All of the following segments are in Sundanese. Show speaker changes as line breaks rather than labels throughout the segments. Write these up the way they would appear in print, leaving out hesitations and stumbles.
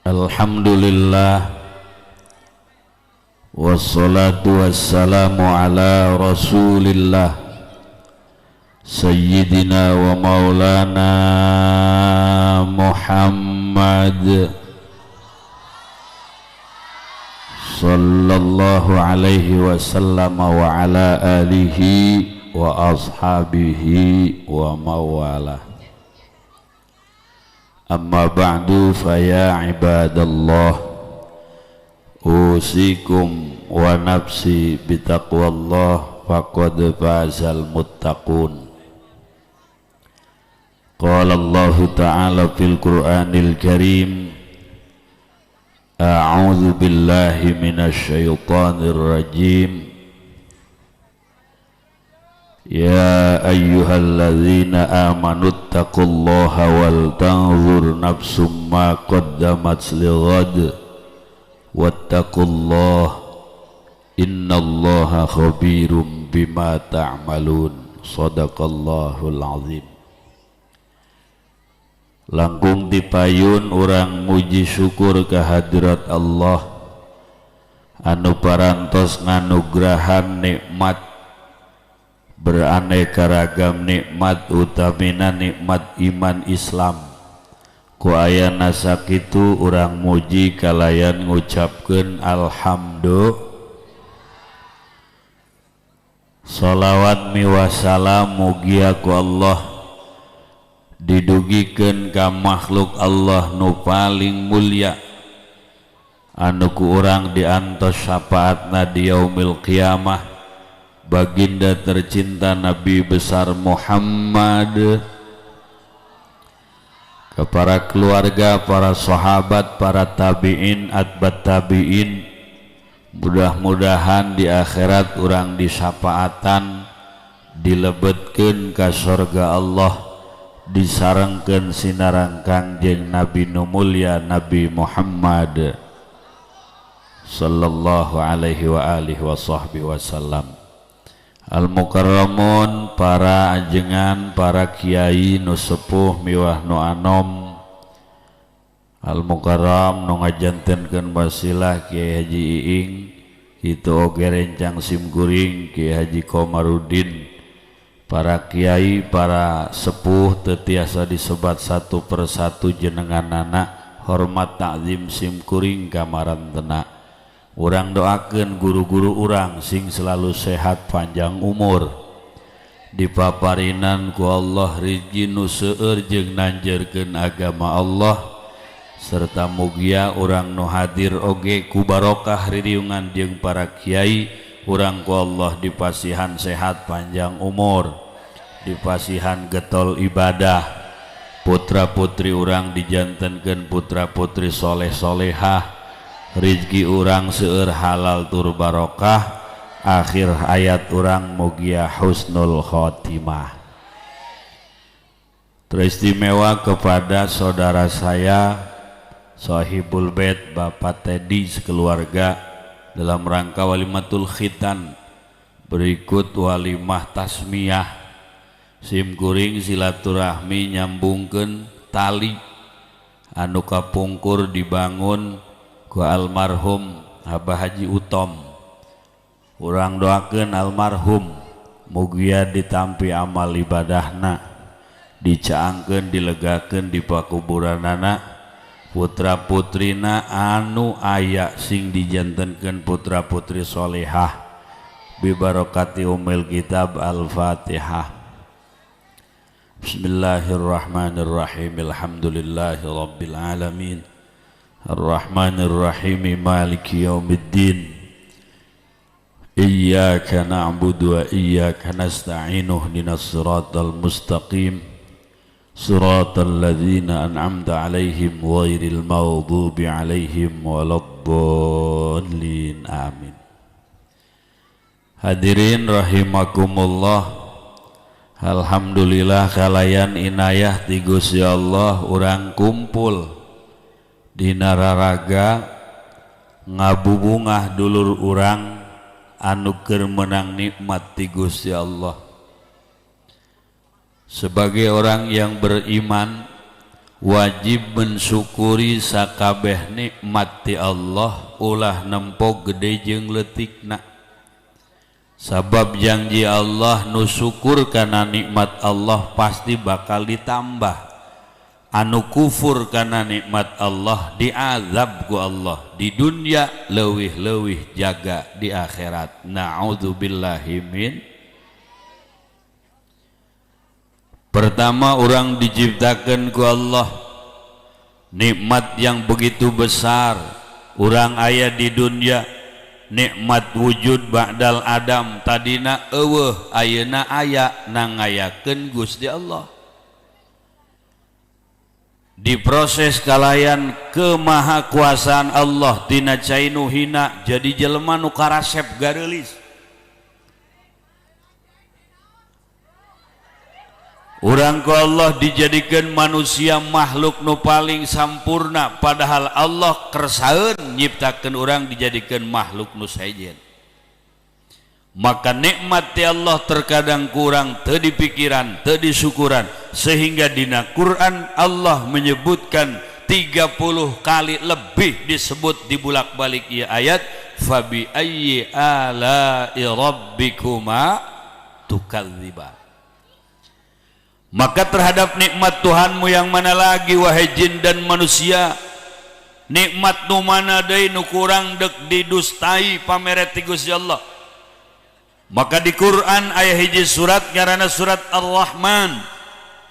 Alhamdulillah, wassalatu wassalamu ala rasulillah sayyidina wa maulana Muhammad sallallahu alaihi wasallam wa ala alihi wa ashabihi wa mawalah. Amma ba'du, faya ibadallah, usikum wa nafsi bitaqwallah faqad fazal muttaqun. Qala Allah ta'ala fil Qur'anil Karim, a'udzu billahi minasy syaithanir rajim. Ya ayyuhalladzina amanu taqullaha wal tanzur nafsum ma qaddamat lighad wattaqullaha innallaha khabirum bima ta'malun. Shadaqallahul azim. Langkung dipayun urang muji syukur kehadirat Allah anu parantos nganugrahan nikmat beraneka ragam nikmat, utamina nikmat iman Islam. Ku ayana sakitu urang muji kalayan ngucapkeun alhamdulillah. Sholawat miwasalam mugia ku Allah didugikeun ka makhluk Allah nu paling mulia anu ku urang diantos syafaatna di yaumil qiyamah, baginda tercinta Nabi besar Muhammad, ke para keluarga, para sahabat, para tabi'in, atbat tabi'in. Mudah-mudahan di akhirat urang disapaatan, dilebetkeun ka surga Allah, disarengkeun sinareng Kangjeng Nabi nu mulia Nabi Muhammad sallallahu alaihi wa alihi wa sahbihi wasallam. Al-mukarramun, para ajengan, para kiai nu sepuh miwah nu anom. Al-mukarram nu ngajantenkeun wasilah Kiai Haji Iing, kitu oge rencang simkuring Kiai Haji Komarudin. Para kiai, para sepuh teu tiasa disebat satu persatu jenenganana, hormat takzim simkuring ka marantena. Urang doakeun guru-guru urang sing selalu sehat panjang umur, dipaparinan ku Allah rizki nu seueur jeung nanjeurkeun agama Allah, serta mugia urang nu hadir oge ku barokah ririungan jeung para kiai urang ku Allah dipasihan sehat panjang umur, dipasihan getol ibadah, putra putri urang dijantenkeun putra putri soleh solehah, rizki urang seueur halal tur barokah, akhir hayat urang mugia husnul khotimah. Teristimewa kepada saudara saya Sohibul Bait Bapak Teddy sekeluarga dalam rangka walimatul khitan, berikut walimah tasmiyah, simkuring silaturahmi nyambungkeun tali anu kapungkur dibangun ku almarhum Abah Haji Utom. Urang doakeun almarhum mugia ditampi amal ibadahna, dicaangkeun, dilegakeun di pakuburanana, putra putrina anu aya sing dijantenkeun putra putri solehah bibarokati umil kitab Al-Fatihah. Bismillahirrahmanirrahim. Alhamdulillahi rabbil alamin. Ar-Rahmanir-Rahim, Maliki Yaumiddin. Iyyaka na'budu wa iyyaka nasta'in, ihdinas siratal mustaqim, siratal ladzina an'amta 'alaihim ghairil maghdubi 'alaihim waladdallin. Amin. Hadirin rahimakumullah, alhamdulillah kalayan inayah ti Gusti Allah urang kumpul dina raraga ngabubungah dulur urang anu keur meunang nikmat ti Gusti Allah. Sebagai orang yang beriman, Wajib mensyukuri sakabeh nikmat ti Allah ulah nempo gede jeung leutikna. Sabab janji Allah nu syukur kana nikmat Allah pasti bakal ditambah. Anu kufur kana nikmat Allah diazab ku Allah di dunia leuwih-leuwih jaga di akhirat. Na'udzubillahi min. Pertama orang diciptakan ku Allah nikmat yang begitu besar. Orang aya di dunia nikmat wujud ba'dal adam, tadina eueuh ayeuna aya nangayakeun Gusti Allah. Diproses kalayan kemahakuasaan Allah tina cai nu hina jadi jelema nu karasep gareulis. Urang ku Allah dijadikan manusia makhluk nu paling sampurna, padahal Allah kersaeun nyiptakeun urang dijadikan makhluk nu sejen. Maka nikmat ti Allah terkadang kurang teu dipikiran, teu disyukuran, sehingga dina Quran Allah menyebutkan 30 kali lebih disebut di bulak-balik ieu ayat fabi ayyi ala'i rabbikuma tukadziban. Maka terhadap nikmat Tuhanmu yang mana lagi wahai jin dan manusia, nikmat nu mana deui nu kurang dek didustai pamere ti Gusti Allah. Maka di Quran aya hiji surat ngaranna surat Ar-Rahman,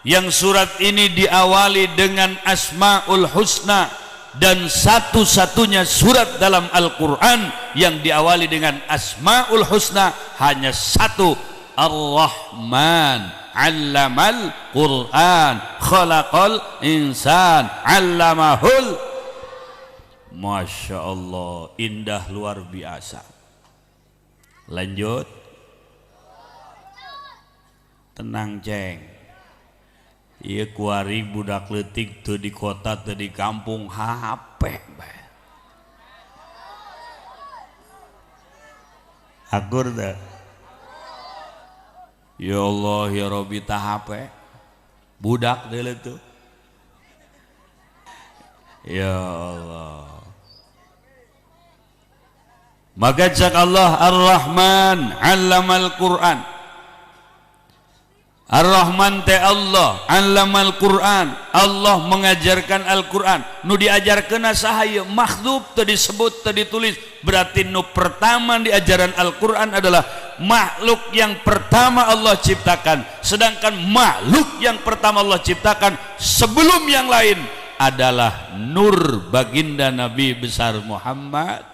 yang surat ini diawali dengan Asmaul Husna dan satu-satunya surat dalam Al-Quran yang diawali dengan Asmaul Husna hanya satu, Ar-Rahman. Allamal Quran, khalaqal insan, allamahul. Masya Allah, indah luar biasa. Lanjut. Tenang ceng. Ieu kuari budak leutik teu di kota teu di kampung HP bae. Akur teu? Ya Allah ya Rabbi tah HP budak deui tuh. Ya Allah. Maka cak Allah Ar-Rahman 'allamal Quran. Ar-Rahman teh Allah 'allamal Quran. Allah mengajarkan Al-Quran. Nu diajarkeun saha ieu? Makhluk teu disebut teu ditulis. Berarti nu pertama diajaran Al-Quran adalah makhluk yang pertama Allah ciptakan. Sedangkan makhluk yang pertama Allah ciptakan sebelum yang lain adalah nur baginda Nabi besar Muhammad.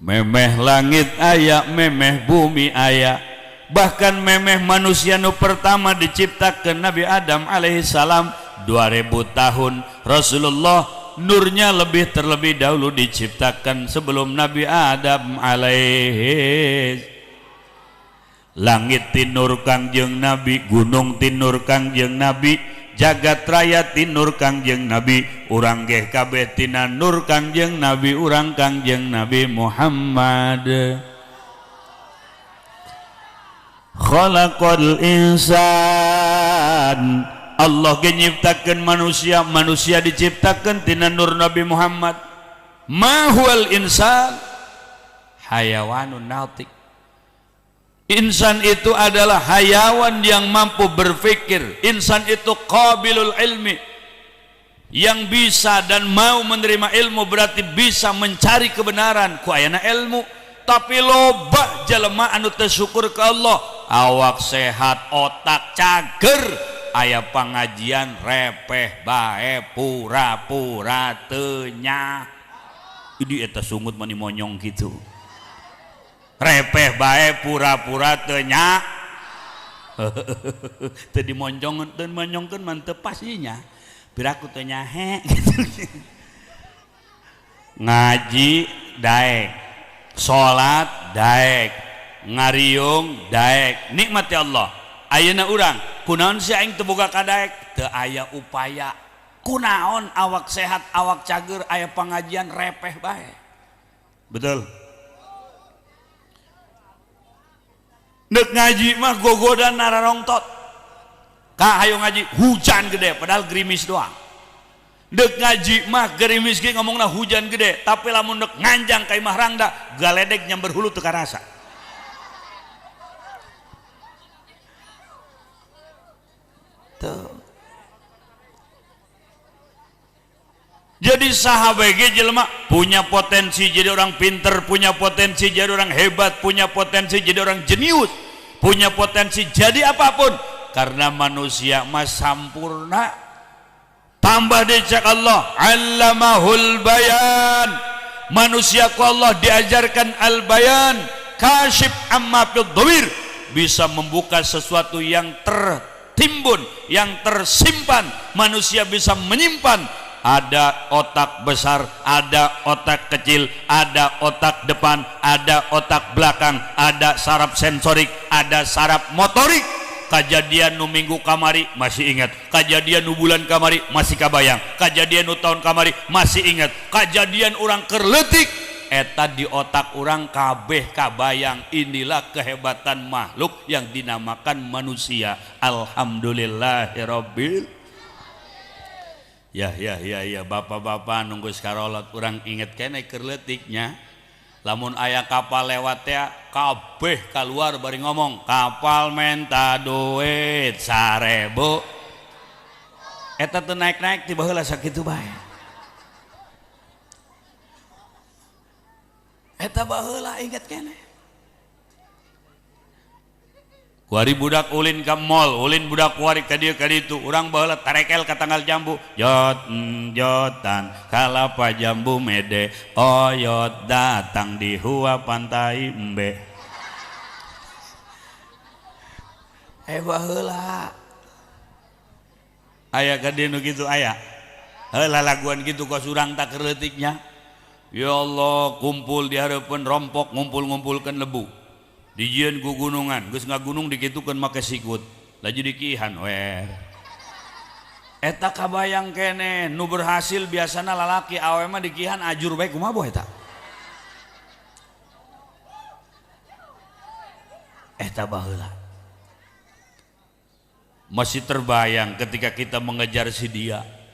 Memeh langit aya, memeh bumi aya, bahkan memeh manusia nu pertama diciptakan Nabi Adam alaihi salam 2000 tahun. Rasulullah nurnya lebih terlebih dahulu diciptakan sebelum Nabi Adam alaihi. Langit tinur Kangjeng Nabi, gunung tinur Kangjeng Nabi, jagat raya tinur Kangjeng Nabi, urang geh kabeh tina nur Kangjeng Nabi, urang Kangjeng Nabi Muhammad. Khalaqal insan, Allah ge nyiptakeun manusia, manusia diciptakeun tina nur Nabi Muhammad. Ma huwal insan? Hayawanun natik. Insan itu adalah hayawan yang mampu berpikir. Insan itu qabilul ilmi, yang bisa dan mau menerima ilmu, berarti bisa mencari kebenaran ku ayana ilmu. Tapi loba jelema anu teu syukur ka Allah, awak sehat, otak cager, aya pengajian repeh bae pura-pura teu nya. Ini eta sungut mani monyong gitu. Repeh bae pura-pura teu nya. Teu dimonjong, teu monyongkeun mah teu pas nya. Piraku teu nyahe gitu. Ngaji daek, salat daek, ngariung daek, nikmati Allah. Ayeuna urang kunaon si aing teu boga kadaek? Teu aya upaya. Kunaon awak sehat, awak cager, aya pengajian repeh bae. Betul. Nek ngaji mah gogodan nararongtot. Ka hayo ngaji hujan gede padahal gerimis doang. Dek ngaji mah gerimis ge ngomongna hujan gede, tapi lamun dek nganjang ka imah rangda galedek nyamber hulu teu karasa. Tuh. Jadi sahabat jelema punya potensi jadi orang pinter, punya potensi jadi orang hebat, punya potensi jadi orang jenius, punya potensi jadi apapun. Karena manusia mah sampurna. Tambah dicek Allah, allamahul bayan. Manusia ku Allah diajarkan al-bayan, kasyif amma fid dhamir, bisa membuka sesuatu yang tertimbun, yang tersimpan. Manusia bisa menyimpan. Ada otak besar, ada otak kecil, ada otak depan, ada otak belakang, ada saraf sensorik, ada saraf motorik. Kejadian nu minggu kamari masih ingat, kejadian nu bulan kamari masih kabayang, kejadian nu tahun kamari masih ingat, kejadian urang keur leutik eta di otak urang kabeh kabayang. Inilah kehebatan makhluk yang dinamakan manusia. Alhamdulillahirabbil. Ya ya ya ya, bapak-bapak nunggu sakarolot urang inget keneh keur leutiknya. Lamun aya kapal lewat ya kabeh keluar bari ngomong kapal menta duit 1000. Eta teu naik-naik ti baheula sakitu bae. Eta baheula inget keneh. Kuari budak ulin ka mall, ulin budak kuari ka dieu ka ditu, urang baheula tarekel ka tanggal jambu, jot jotan kalapa jambu mede, oyot datang di hua pantai embe. Baheula aya ka dieu nu kitu aya. Heula laguan kitu kos urang tak keur leutiknya. Ya Allah, kumpul di hareupeun rompok ngumpul-ngumpulkeun lebu. Dijieun ku gunungan, geus ngagunung dikitukeun make sikut, laju dikihan we. Eta kabayang keneh nu berhasil biasana lalaki, awe mah dikihan ajur bae kumaha boh eta. Eta baheula. Masih terbayang ketika kita mengejar si dia.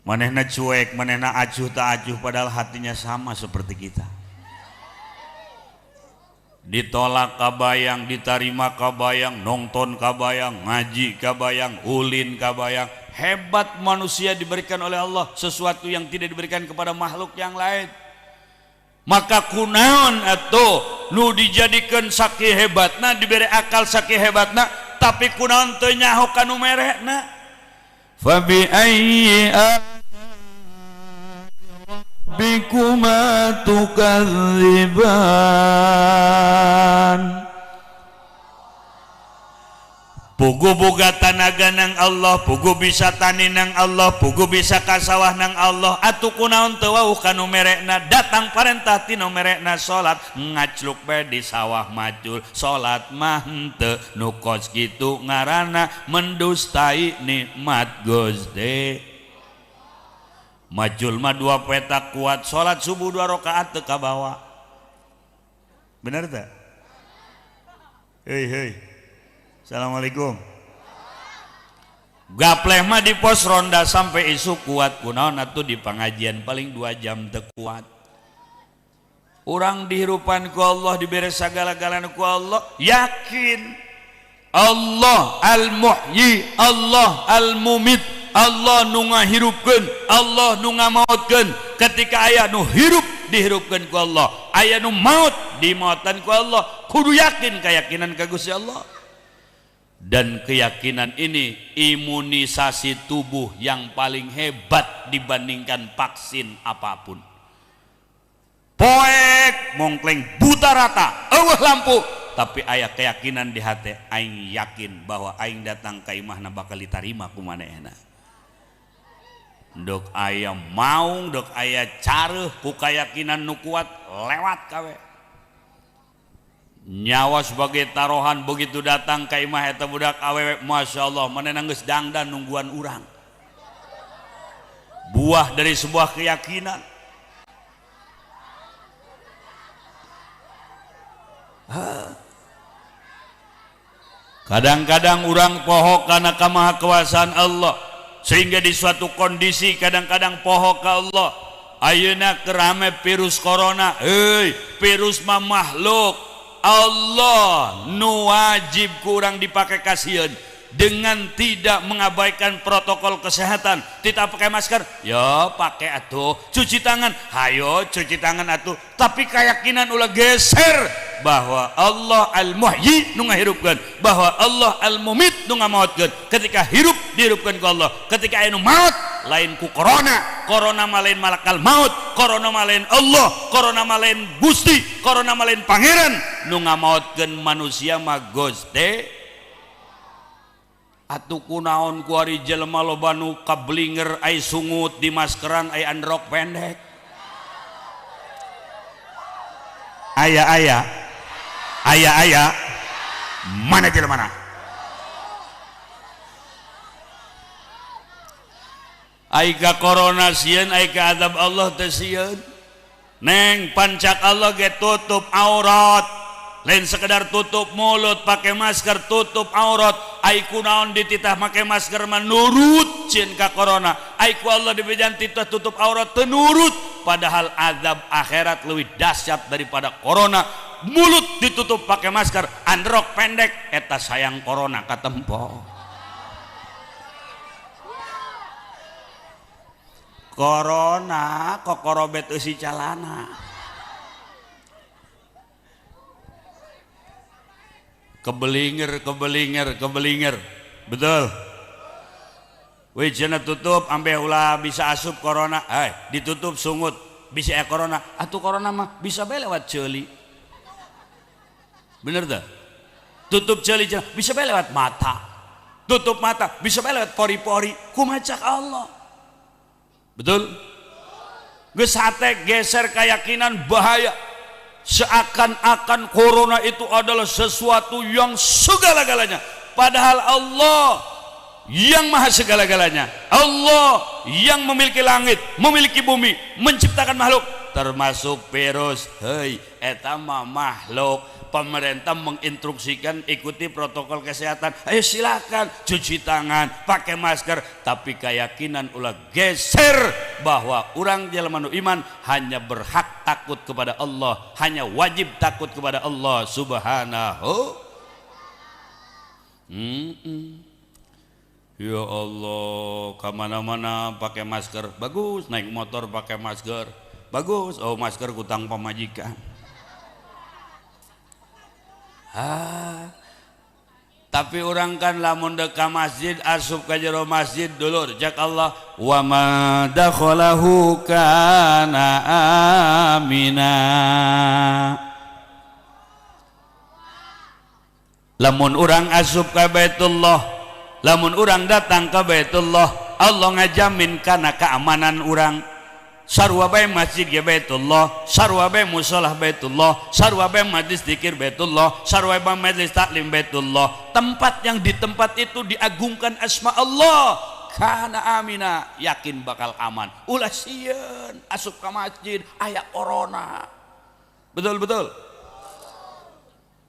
Manehna cuek, manehna acuh tak acuh, padahal hatinya sama seperti kita. Ditolak kabayang, diterima kabayang, nonton kabayang, ngaji kabayang, ulin kabayang. Hebat manusia diberikan oleh Allah sesuatu yang tidak diberikan kepada makhluk yang lain. Maka kunaon atuh nu dijadikan sakieu hebatna, diberi akal sakieu hebatna, tapi kunaon teu nyaho ka nu merekna. Fabi ayyi rabbikuma tukadziban. Pugu boga tanaga nang Allah, pugu bisa tani nang Allah, pugu bisa kasawah nang Allah. Atuh kunaon teu wauh ka nu merekna, datang parentah ti nu merekna salat, ngacluk bae di sawah macul, salat mah henteu nu kos kitu ngaranna mendustai nikmat Gusti. Macul mah dua petak kuat, salat subuh 2 rakaat teu kabawa. Bener teu? Hei hei. Assalamualaikum. Gapleh mah di pos ronda sampai isu kuat, kunaon atuh di pengajian paling 2 jam teu kuat. Urang dihirupan ku Allah, dibere sagala-galana ku Allah, yakin Allah al-muhyi, Allah al-mumit, Allah nu ngahirupkeun, Allah nu ngamaotkeun. Ketika aya nu hirup dihirupkeun ku Allah, aya nu maut dimautan ku Allah. Kudu yakin keyakinan ka Gusti Allah. Dan keyakinan ini imunisasi tubuh yang paling hebat dibandingkan vaksin apapun. Poek mongkleng buta rata, eueuh lampu, tapi aya keyakinan di hati, aing yakin bahwa aing datang ka imahna bakal ditarima ku manehna. Dok aya maung, dok aya careuh ku keyakinan nu kuat lewat kawe. Nyawa sebagai taruhan begitu datang ka imah eta budak awewe, masya Allah, manehna geus dangdan nungguan urang. Buah dari sebuah keyakinan. Kadang-kadang urang poho kana kamahakuasaan Allah sehingga di suatu kondisi kadang-kadang poho ka Allah. Ayeuna kerame virus corona, heuy, virus mah makhluk Allah nu wajib kurang dipakai kasieun dengan tidak mengabaikan protokol kesehatan. Tidak pakai masker, ya pakai atuh. Cuci tangan, hayo cuci tangan atuh. Tapi keyakinan ulah geser bahwa Allah al-muhyi nu ngahirupkeun, bahwa Allah al-mumit nu ngamaotkeun. Ketika hirup dihirupkeun ku Allah, ketika aya nu maot lain ku corona, corona mah lain malakal maut, corona mah lain Allah, corona mah lain Gusti, corona mah lain pangeran. Nu ngamaotkeun manusia mah Gusti. Atuh kunaon ku ari jelema loba nu kablinger ai sungut di maskeran ai androk pendek. Aya aya. Aya aya. Mana jelema mana? Ai ka corona sieun, ai ka azab Allah teh sieun. Neng pancak Allah ge tutup aurat. Lain sekedar tutup mulut pakai masker, tutup aurat. Ai kunaon dititah make masker mah nurut cieun ka corona. Ai ku Allah dibejan titah tutup aurat teu nurut, padahal azab akhirat leuwih dahsyat daripada corona. Mulut ditutup pakai masker, androk pendek, eta sayang corona katempo. Corona kokorobet eusi calana. Kebelinger, kebelinger, kebelinger. Betul. Wih, cenah tutup ambe ulah bisa asup corona. Ditutup sungut bisa ya corona. Atuh corona mah bisa bae lewat ceuli. Bener teh? Tutup ceuli cenah bisa bae lewat mata. Tutup mata bisa bae lewat pori-pori. Kumaha cak Allah. Betul? Geus hate geser keyakinan bahaya. Seakan-akan corona itu adalah sesuatu yang segala-galanya, padahal Allah yang maha segala-galanya, Allah yang memiliki langit, memiliki bumi, menciptakan makhluk termasuk virus. Hei, eta mah makhluk. Pemerintah menginstruksikan ikuti protokol kesehatan, ayo silakan cuci tangan, pakai masker, tapi keyakinan ulah geser bahwa orang jelema nu iman hanya berhak takut kepada Allah, hanya wajib takut kepada Allah Subhanahu. Ya Allah, kemana-mana pakai masker, bagus, naik motor pakai masker, bagus, oh masker kutang pamajikan. Ah, tapi orang kan lamun dek ka masjid asup ka jero masjid dulur cak Allah wa ma dakhalahu kana amina. Lamun urang asup ka Baitullah, lamun urang datang ka Baitullah, Allah ngajamin kana keamanan urang. Sarua bae masjid ge Baitullah, sarua bae musholah Baitullah, sarua bae majlis zikir Baitullah, sarua bae majlis taklim Baitullah. Tempat yang di tempat itu diagungkan asma Allah, kana amina, yakin bakal aman. Ulah sieun asup ka masjid aya corona. Betul betul.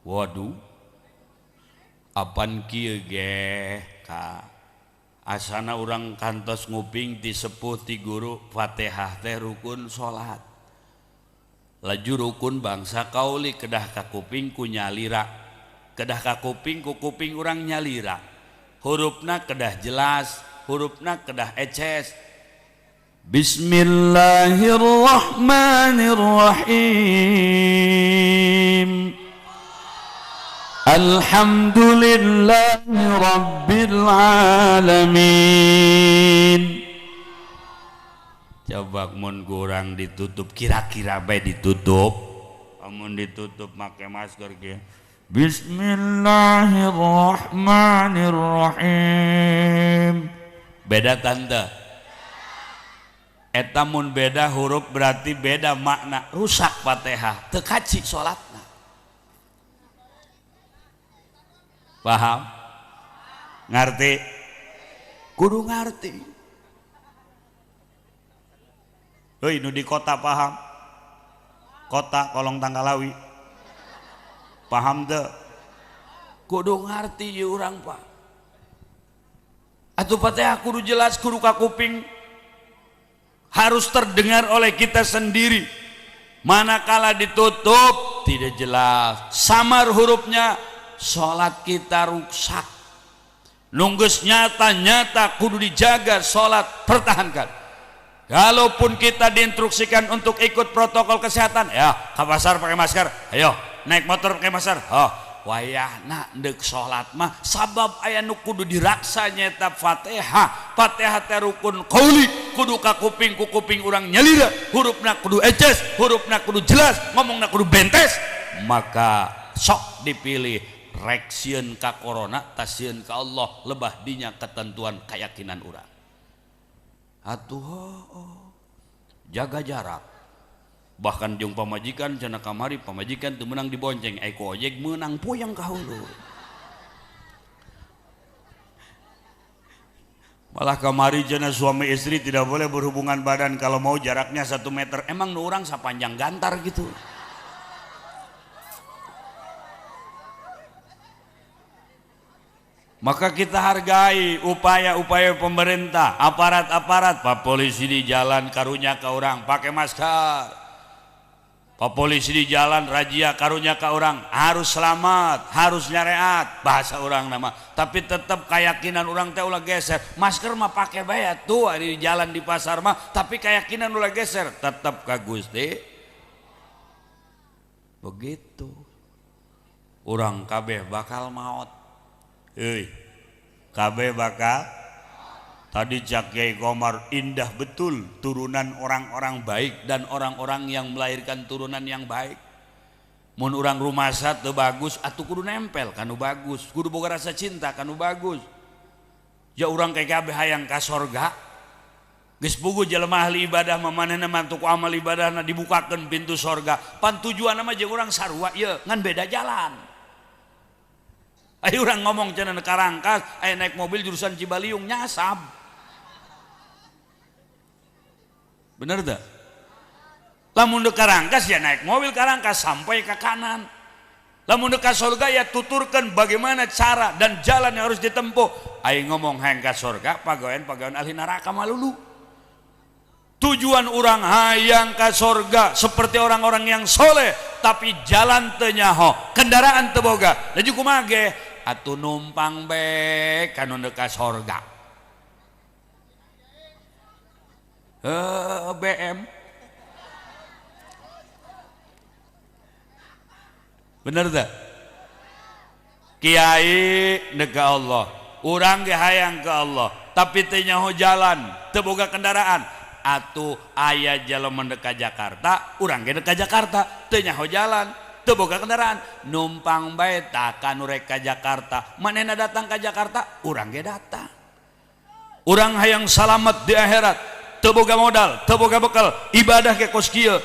Waduh. Apan kieu ge ka asana urang kantos nguping ti sepuh ti guru Fatihah teh rukun salat. Laju rukun bangsa kauli kedah ka kuping ku nyalira. Kedah ka kuping ku kuping urang nyalira. Hurufna kedah jelas, hurufna kedah eces. Bismillahirrahmanirrahim. Alhamdulillahi Rabbil Alamin. Coba mun kurang ditutup, kira-kira bae ditutup. Amun ditutup make masker ge. Bismillahirrahmanirrahim. Beda tante. Eta mun beda huruf berarti beda makna, rusak Fatihah, teu kaci salatna. Paham? Ngerti? Kudu ngerti. Hei, nu di kota paham? Kota Kolong Tangkalawi. Paham teu? Kudu ngarti ieu urang Pak. Atuh Fatihah kudu jelas, kudu ka kuping. Harus terdengar oleh kita sendiri. Manakala ditutup tidak jelas, samar hurufnya, salat kita rusak. Nunggus nyata-nyata kudu dijaga salat, pertahankan. Kalaupun kita diinstruksikan untuk ikut protokol kesehatan, ya ke pasar pakai masker, ayo naik motor pakai masker. Oh, wayahna deuk salat mah sabab aya nu kudu diraksa nyaeta Fatihah. Fatihah teh rukun qauli, kudu ka kuping, ku kuping urang nyalira, hurufna kudu eces, hurufna kudu jelas, ngomongna kudu bentes. Maka sok dipilih rek sieun ka corona ta sieun ka Allah, lebah dinya ketentuan keyakinan urang. Atuh oh, jaga jarak. Bahkan jeung pamajikan cenah kamari pamajikan teu meunang dibonceng, ai ku ojek meunang puyeng ka hulu. Malah kamari cenah suami istri tidak boleh berhubungan badan kalau mau jaraknya 1 meter. Emang nu urang sapanjang gantar gitu. Maka kita hargai upaya-upaya pemerintah, aparat-aparat, Pak polisi di jalan karunya ka urang pakai masker. Pak polisi di jalan razia karunya ka urang harus selamat, harus nyareat bahasa urang nama. Tapi tetap keyakinan urang teh ulah geser. Masker mah pakai bae atuh di jalan di pasar mah, tapi keyakinan ulah geser, tetap ka Gusti. Begitu. Urang kabeh bakal maot. Hei, kabeh bakal. Tadi cak Kiai Komar indah betul turunan orang-orang baik dan orang-orang yang melahirkan turunan yang baik. Mun urang rumasa teu bagus atuh kudu nempel kanu bagus, kudu boga rasa cinta kanu bagus. Ya urang kayak kabeh hayang ka sorga. Geus puguh jelema ahli ibadah mah manehna mah ku amal ibadahna dibukakeun pintu sorga. Pan tujuanna mah jeung urang sarua ieu ngan beda jalan. Ayo orang ngomong cenah Karangkas, ayo naik mobil jurusan Cibaliung nyasab. Bener tak? Lamun deuk Karangkas ya naik mobil Karangkas sampai ke kanan. Lamun deuk ka surga ya tuturkan bagaimana cara dan jalan yang harus ditempuh. Ayo ngomong hayang ka surga, pagawean-pagawean ahli neraka malulu. Tujuan orang hayang ka surga seperti orang-orang yang soleh, tapi jalan teu nyaho, kendaraan teu boga. Laju kumaha ge? Atuh numpang bae ka nu ka sorga. BM. Bener tak? Kiai deuk ka Allah, urang ge hayang ka Allah, tapi teu nyaho jalan, teu boga kendaraan. Atuh aya jelema deuk ka Jakarta, urang ge deuk ka Jakarta, teu nyaho jalan, teu boga kendaraan, numpang bae tah ka nu rek ka Jakarta. Manehna datang ka Jakarta, urang ge datang. Urang hayang salamet di akhirat, teu boga modal, teu boga bekal, ibadah ge kos kieu,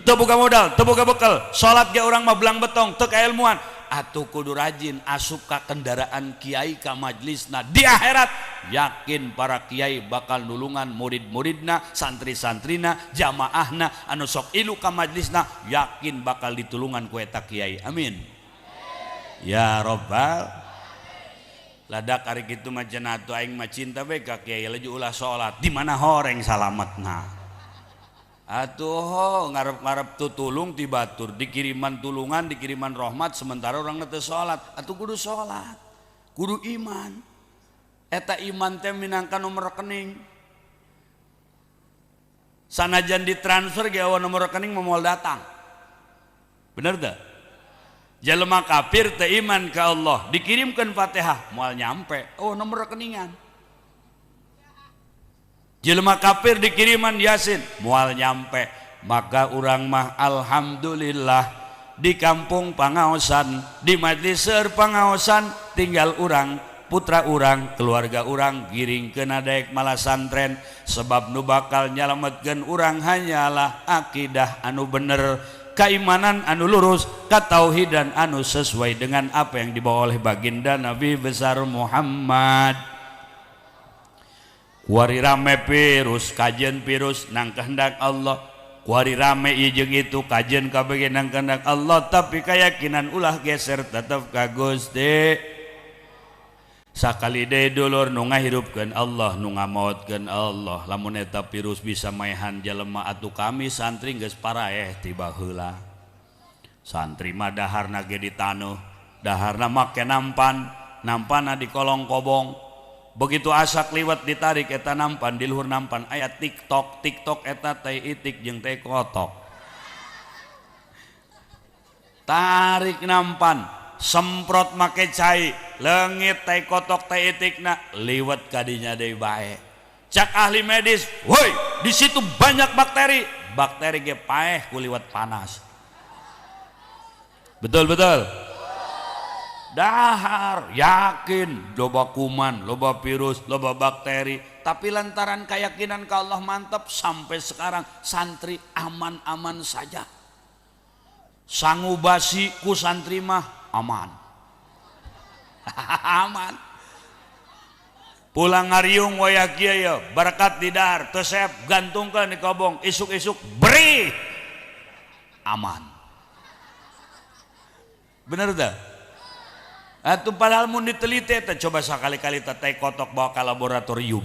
teu boga modal, teu boga bekal, salat ge urang mah belang betong, teu kailmuan. Atuh kudu rajin asup ka kendaraan kiai ka majlisna di akhirat. Yakin para kiai bakal nulungan murid-muridna, santri-santrina, jamaahna anu sok ilu ka majlisna, yakin bakal ditulungan ku eta kiai. Amin ya robbal. Ladak ari kitu mah cenah atuh aing mah cinta we ka kiai laju ulah salat di mana horeng salametna. Atuh ngarep-ngarep tu tulung ti batur, dikiriman tulungan, dikiriman rahmat, sementara orang teu salat. Atuh kudu salat, kudu iman. Eta iman teh minangka nomor rekening. Sanajan ditransfer ge nomor rekening mah moal datang. Bener teu? Jelema kafir teu iman ka Allah, dikirimkeun Fatihah moal nyampe. Oh, nomor rekeningan. Jelema kafir dikiriman Yasin moal nyampe. Maka urang mah alhamdulillah di kampung pangaosan, di majlis seur pangaosan, tinggal urang, putra urang, keluarga urang giringkeun daek malah santren, sebab nu bakal nyalametkeun urang hanyalah akidah anu bener, keimanan anu lurus, katauhidan anu sesuai dengan apa yang dibawa oleh baginda Nabi besar Muhammad. Kuari rame virus, kajian virus nang kehendak Allah. Kuari rame ieu itu kajian kabeh nang kehendak Allah, tapi keyakinan ulah geser tetep ka Gusti. Sakali deui dulur nu ngahirupkeun Allah, nu ngamaotkeun Allah. Lamun eta virus bisa maehan jelema atuh kami santri geus paraeh ti baheula. Santri mah daharna ge di taneuh, daharna make nampan, nampana di kolong kobong. Begitu asak liwat ditarik eta nampan, di luhur nampan aya TikTok, TikTok eta teh itik jeung teh kotok. Tarik nampan, semprot make cai, leungit teh kotok teh itikna, liwat kadinya deui bae. Cak ahli medis, woi, di situ banyak bakteri, bakteri ge paeh ku liwat panas. Betul betul. Dahar yakin loba kuman, loba virus, loba bakteri, tapi lantaran keyakinan ke Allah mantap sampai sekarang santri aman-aman saja. Sangu basi ku santri mah aman. Aman. Pulang ngariung wayah kieu ya, berkat di dahar, tesep gantungkeun di kobong, isuk-isuk beri aman. Bener teh? Atuh padahal mun diteliti teh coba sakali-kali teh kotok bawa ke laboratorium.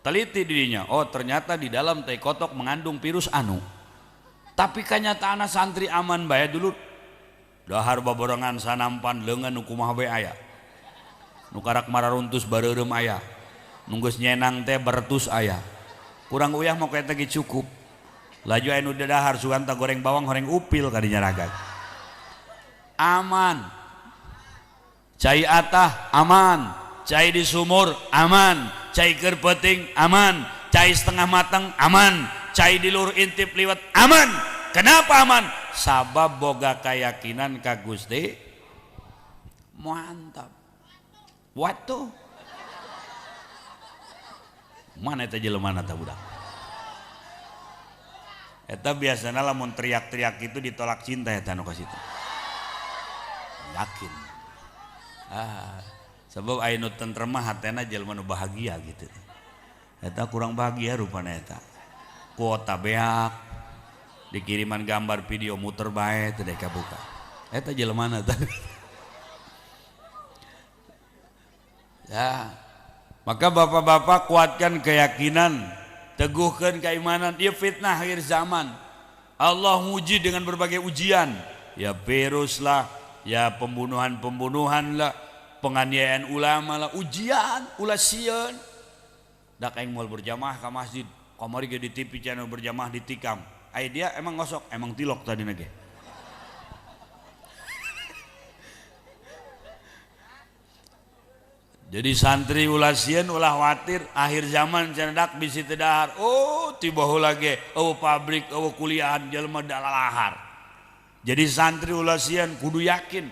Teliti dirinya, oh ternyata di dalam teh kotok mengandung virus anu. Tapi kenyataan santri aman bae dulu. Dahar baborongan sanampan leungeun nu kumaha we aya. Nu karak mararuntus bareureum aya. Nu geus nyenang teh beretus aya. Kurang uyah mah eta ge cukup. Laju aya nu dahar sugan teh goreng bawang horeng upil kadinya ragat. Aman. Cai atah aman, cai di sumur aman, cai keur peuting aman, cai setengah matang aman, cai di luhur intip liwat aman. Kenapa aman? Sabab boga keyakinan ka Gusti. Mantap. Waktu mana eta jelema eta budak? Eta biasana lamun teriak-teriak itu ditolak cinta eta nu ka situ. Yakin. Ah, sebab aya nu tentrem mah hatena jelema nu bahagia gitu. Eta kurang bahagia rupana eta. Kuota beak, dikiriman gambar video muter bae teu dek kabuka. Eta jelema na tadi. Ya. Maka bapak-bapak kuatkan keyakinan, teguhkan keimanan. Dia fitnah akhir zaman. Allah nguji dengan berbagai ujian. Ya virus lah, ya pembunuhan-pembunuhan lah, penganiayaan ulama lah, ujian, ulah sieun. Dak aing moal berjamaah ka masjid, kamari ge di TV channel berjamaah ditikam. Ai dia emang ngosok, emang tilok tadi nage. Jadi santri ulah sieun, ulah khawatir, akhir zaman cenah bisi teu dahar. Oh, tiba heula ge, eueuh pabrik, eueuh kuliahan jelema dalalahar. Jadi santri ulah sieun kudu yakin.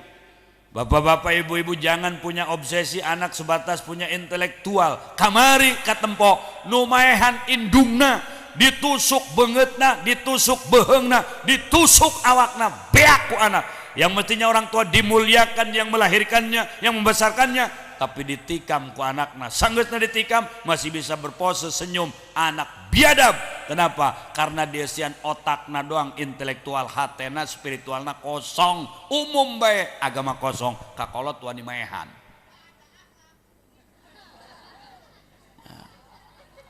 Bapak-bapak, ibu-ibu jangan punya obsesi anak sebatas punya intelektual. Kamari katempo nu maehan indungna, ditusuk beungeutna, ditusuk beheungna, ditusuk awakna, beak ku anak. Yang mestinya orang tua dimuliakan yang melahirkannya, yang membesarkannya, tapi ditikam ku anakna. Sanggeusna ditikam masih bisa berpose senyum, anak biadab. Kenapa? Karena dia sian otakna doang intelektual, hatena spiritualna kosong, umum bae agama kosong, kakolot wani maehan.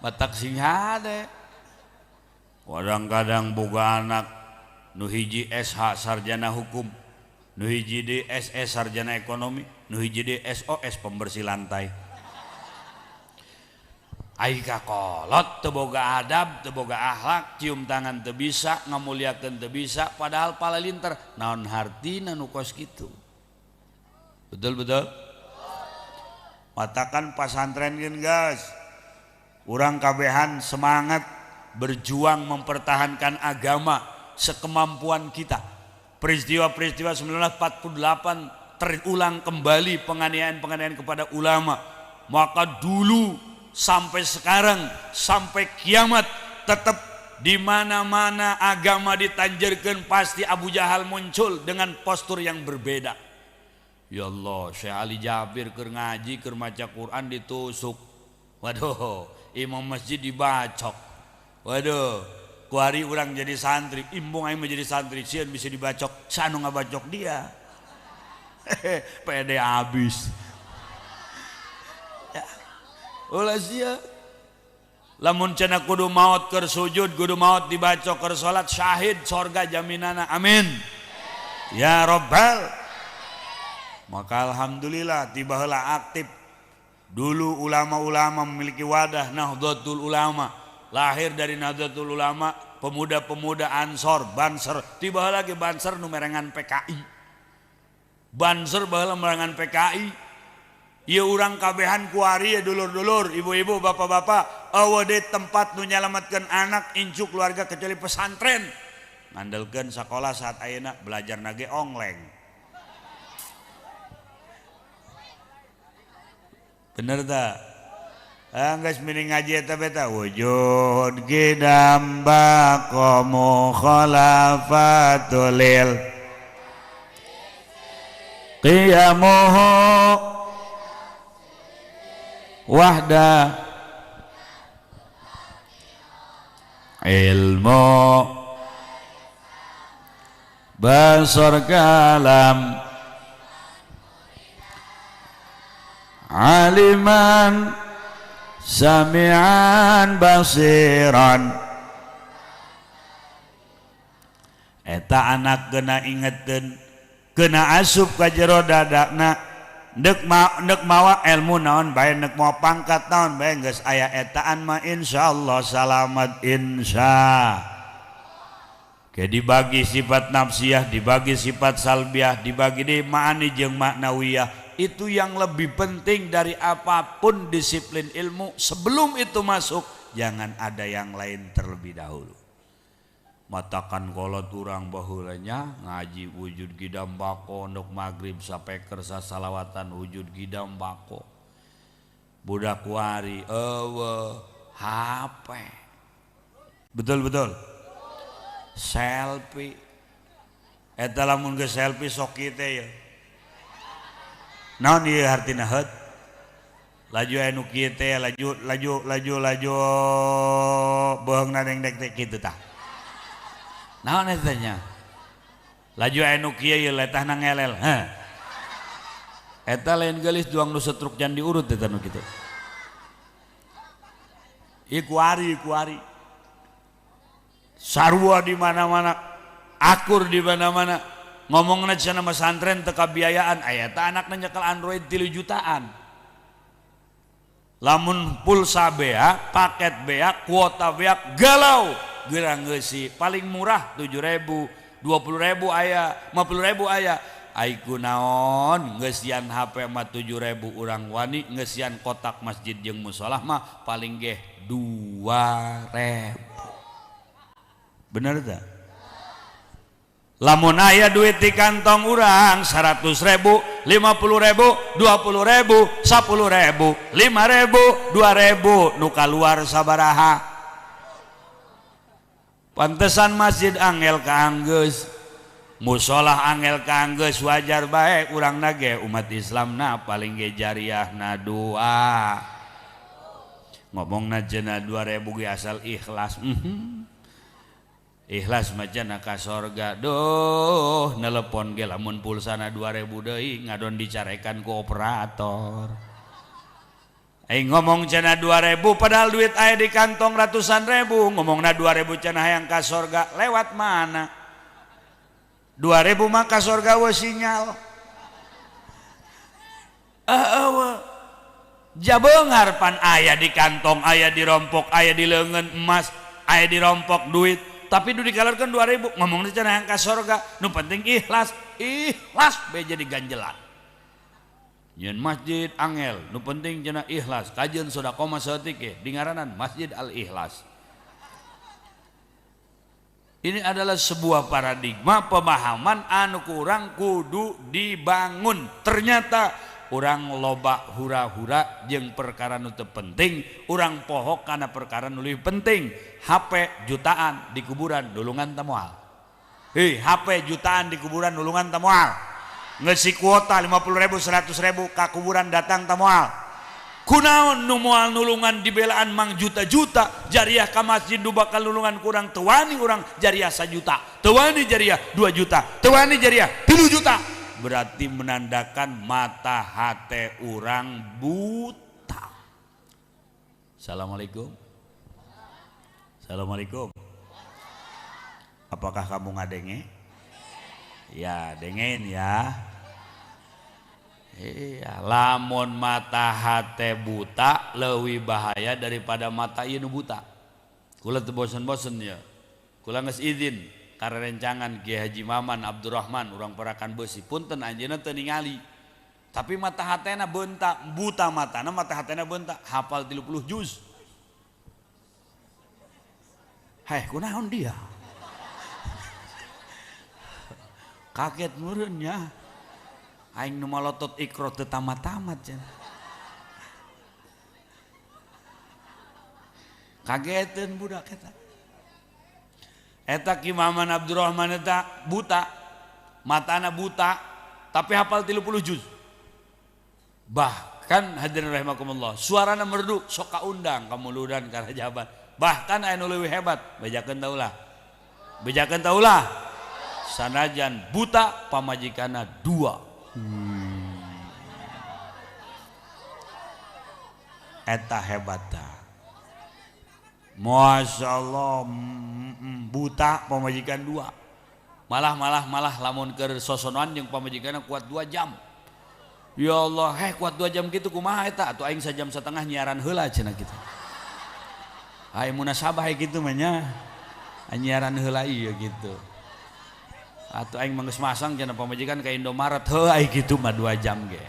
Batak sing hade. Kadang-kadang boga anak nu hiji SH sarjana hukum, nu hiji D SS sarjana ekonomi, nu hiji D SOS pembersih lantai. Ai kakolot teu boga adab, teu boga akhlak, cium tangan teu bisa, ngamuliakeun teu bisa, padahal palalinter. Naon hartina nu kos kitu? Betul betul? Matakan pasantren geun guys. Urang kabehan semangat berjuang mempertahankan agama sekemampuan kita. Peristiwa-peristiwa 1948 terulang kembali penganiayaan-penganiayaan kepada ulama. Maka dulu sampai sekarang, sampai kiamat tetap di mana-mana agama ditanjurkan pasti Abu Jahal muncul dengan postur yang berbeda. Ya Allah, Syekh Ali Jabir keur ngaji, keur maca Quran ditusuk. Waduh, imam masjid dibacok. Waduh, kuari urang jadi santri, imbung aing menjadi santri, sieun bisa dibacok, sanu ngabacok dia. Pede abis. Ya. Ulah sia. Lamun cenah kudu maot keur sujud, kudu maot dibaca keur salat, syahid sorga jaminana. Amin. Ya Rabbal. Maka alhamdulillah tiba heula aktif. Dulu ulama-ulama memiliki wadah Nahdlatul Ulama. Lahir dari Nahdlatul Ulama pemuda-pemuda Ansor, Banser. Tiba lagi Banser nu merengan PKI. Banser baheula merengan PKI. Ieu urang kabehan kuari ya dulur-dulur, ibu-ibu, bapak-bapak, eueuh deui tempat nu nyalametkeun anak incu keluarga kecuali pesantren. Ngandelkeun sakola saat ayeuna belajar nage ongleng. Bener tak? Ah geus mending ngaji eta beta wujud gidam baqamu khalafatulil qiyamuhu wahda ilmu basar kalam aliman sami'an basiran. Eta anak kena ingetin, kena asup ka jero dadana, ndek mawa ilmu naon bae, ndek mawa pangkat naon bae, geus aya etaan mah insyaallah salamat insya. Ke dibagi sifat nafsiyah, dibagi sifat salbiah, dibagi deui ma'ani jeung maknawiyah. Itu yang lebih penting dari apapun disiplin ilmu. Sebelum itu masuk, jangan ada yang lain terlebih dahulu. Matakan kolot urang baheulanya ngaji wujud gidam bako, ndok maghrib sampai kersa salawatan wujud gidam bako. Budak wari eueuh HP. Betul-betul. Selfie. Eta lamun geus selfie sok kieu teh ya. Naon ieu hartina heut? Laju anu kieu teh laju laju laju laju beuheungna dengdek teh kitu tah. Naon eta nya? Laju anu kieu ieu letahna ngelel. Heh. Eta lain geulis duang nu setruk jan diurut eta nu kitu. Ieu kuari kuari. Sarua di mana-mana, akur di mana-mana. Ngomongna cenah pesantren teu kabiayaan, aya ta anakna nyekel Android 3 jutaan. Lamun pulsa beak, paket beak, kuota beak, galau geurang ngeusi. Paling murah 7.000, 20.000 aya, 50.000 aya. Ai kunaon ngeusian HP mah 7.000 urang wani, ngeusian kotak masjid jeung musholah mah paling geh 2.000. Bener tak? Lamun aya duit di kantong urang 100.000, 50.000, 20.000, 10.000, 5.000, 2.000 nu kaluar sabaraha. Pantesan masjid angel kaanggeus, musolah angel kaanggeus, wajar bae urang nage umat Islamna paling ge jariahna doa. Ngomongna cenah 2.000 ge asal ikhlas. Ikhlas macan ka sorga. Duh nelepon ge lamun pulsana 2.000 deui ngadon dicarekan ku operator. Aing ngomong cenah 2.000 padahal duit aya di kantong ratusan ribu, ngomongna 2.000 cenah hayang ka sorga lewat mana? 2.000 mah ka sorga we sinyal. Eueuh. Jabeunghar pan aya di kantong, aya di rompok, aya di leungeun emas, aya di rompok duit. Tapi du dikalarkeun 2.000 ngomongna cenah hayang ka sorga, nu penting ikhlas, ikhlas be jadi ganjelan. Nyeun masjid angel, nu penting cenah ikhlas, kajeun sedekah mah saeutik ge di ngaranan Masjid Al Ikhlas. Ini adalah sebuah paradigma pemahaman anu kurang kudu dibangun. Ternyata urang loba hura-hura jeung perkara nu teu penting, urang poho kana perkara nu leuwih penting. HP jutaan di kuburan nulungan teu moal. Hei, HP jutaan di kuburan nulungan teu moal. Ngeusi kuota 50.000 100.000 ka kuburan datang teu moal. Kunaon nu moal nulungan dibelaan mang juta-juta jariah ka masjid nu bakal nulungan kurang teu wani urang jariah 1 juta, teu wani jariah 2 juta, teu wani jariah 3 juta. Berarti menandakan mata hate urang buta. Assalamualaikum. Assalamualaikum. Apakah kamu ngadenge? Ya, dengein ya. Iya, lamun mata hate buta leuwih bahaya daripada mata ieu nu buta. Kula teu bosen-bosen ya. Kula geus izin karerencangan Kiai Haji Maman Abdurrahman urang Parakan Beusi, punten anjeunna teu ningali. Tapi mata hatena beunta, buta matana, mata hatena beunta, hafal 30 juz. Heh, kunaon dia? Kaget meureun nya. Aing nu malotot Iqra teu tamat-tamat cenah. Kageteun budak eta. Eta Ki Maman Abdurrahman eta buta, matana buta, tapi hafal 30 juz. Bahkan hadirin rahimakumullah, suarana merdu sok kaundang kamuludan karajaban. Bahkan aya nu leuwih hebat, bejakeun tah ulah. Bejakeun tah ulah. Sanajan buta pamajikanna dua. Eta hebat tah. Masya Allah, buta pamajikan dua. Malah malah malah lamun keur sosonoan jeung pamajikanna kuat 2 jam. Ya Allah, heh kuat 2 jam gitu kumaha eta? Atuh aing sajam setengah nyiaran heula cenah kitu. Ai munasabah kitu mah nya. Nyiaran heula ieu gitu. Atuh aing mah geus masang cenah pamajikan ka Indomaret, heuh ai kitu mah 2 jam ge.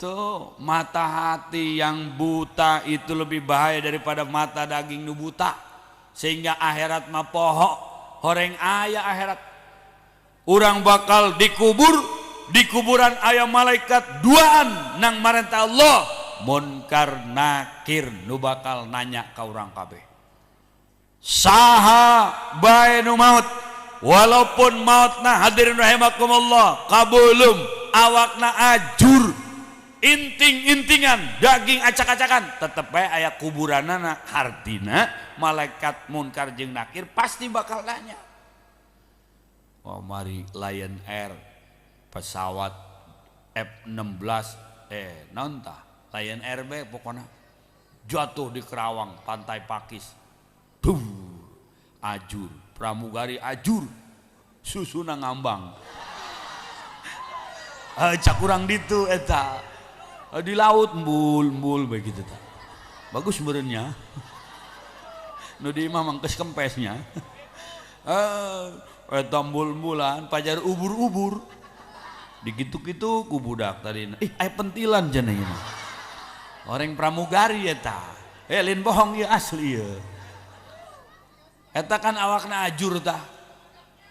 Tuh, mata hati yang buta itu lebih bahaya daripada mata daging nu buta. Sehingga akhirat mah poho, horeng aya akhirat. Urang bakal dikubur, di kuburan aya malaikat duaan nang marentah Allah, munkar nakir nu bakal nanya ka urang kabeh. Saha bae nu maut, walaupun mautna hadirin rahimakumullah kabulum, awakna ajur, inting-intingan, daging acak-acakan, tetep bae aya kuburanana, hartina malaikat munkar jeung nakir pasti bakal nanya. Oh, mari Lion Air pesawat F-16 naon tah Lion Air be pokona jatuh di Kerawang Pantai Pakis. Duh, ajur, pramugari ajur, susuna ngambang. Cak urang ditu eta. Di laut mbul-mbul begitu tah. Bagus meureunnya. Nu di imah mangkes kempesnya. Eta mbul-mbulan pajar ubur-ubur. Dikitu-kitu ku budak tadi. Ih, aya pentilan cenah ieu. Orang pramugari eta. Lain bohong ieu asli ieu. Eta kan awakna ajur tah.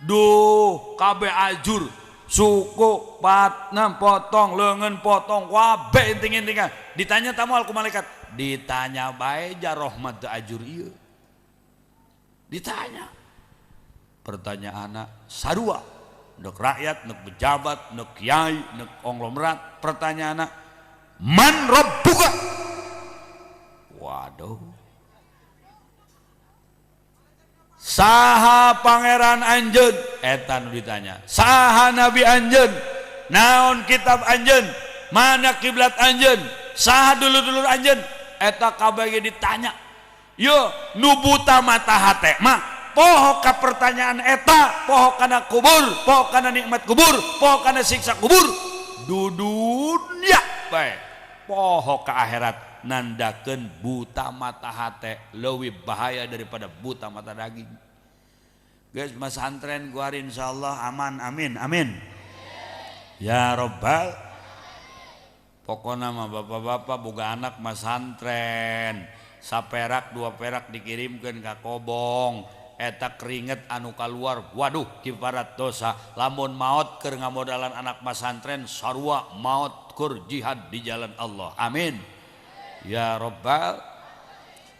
Duh, kabeh ajur. Suku patna potong, leungeun potong, kabeh inting-intingan. Ditanya tamu ku malaikat, ditanya bae jaroh mah teu ajur ieu. Ditanya. Pertanyaanna sarua. Nek rakyat, nek pejabat, nek kiai, nek konglomerat, pertanyaanna man rabbuka? Waduh. Saha pangeran anjeun? Eta nu ditanya. Saha nabi anjeun? Naon kitab anjeun? Mana kiblat anjeun? Saha dulur-dulur anjeun? Eta kabeh ge ditanya. Yo nu buta mata hate mah poho ka pertanyaan eta, poho kana kubur, poho kana nikmat kubur, poho kana siksa kubur, dudunya bae poho ka akhirat. Nandakeun buta mata hate leuwih bahaya daripada buta mata daging. Guys, masantren kuari insyaallah aman, amin, amin. Ya robbal. Pokona mah bapak-bapak boga anak masantren, saperak dua perak dikirimkeun ka kobong, eta keringet anu kaluar, waduh kiparat dosa. Lamun maot keur ngamodalan anak masantren sarua maot keur jihad di jalan Allah. Amin. Ya robbal.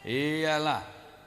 Iyalah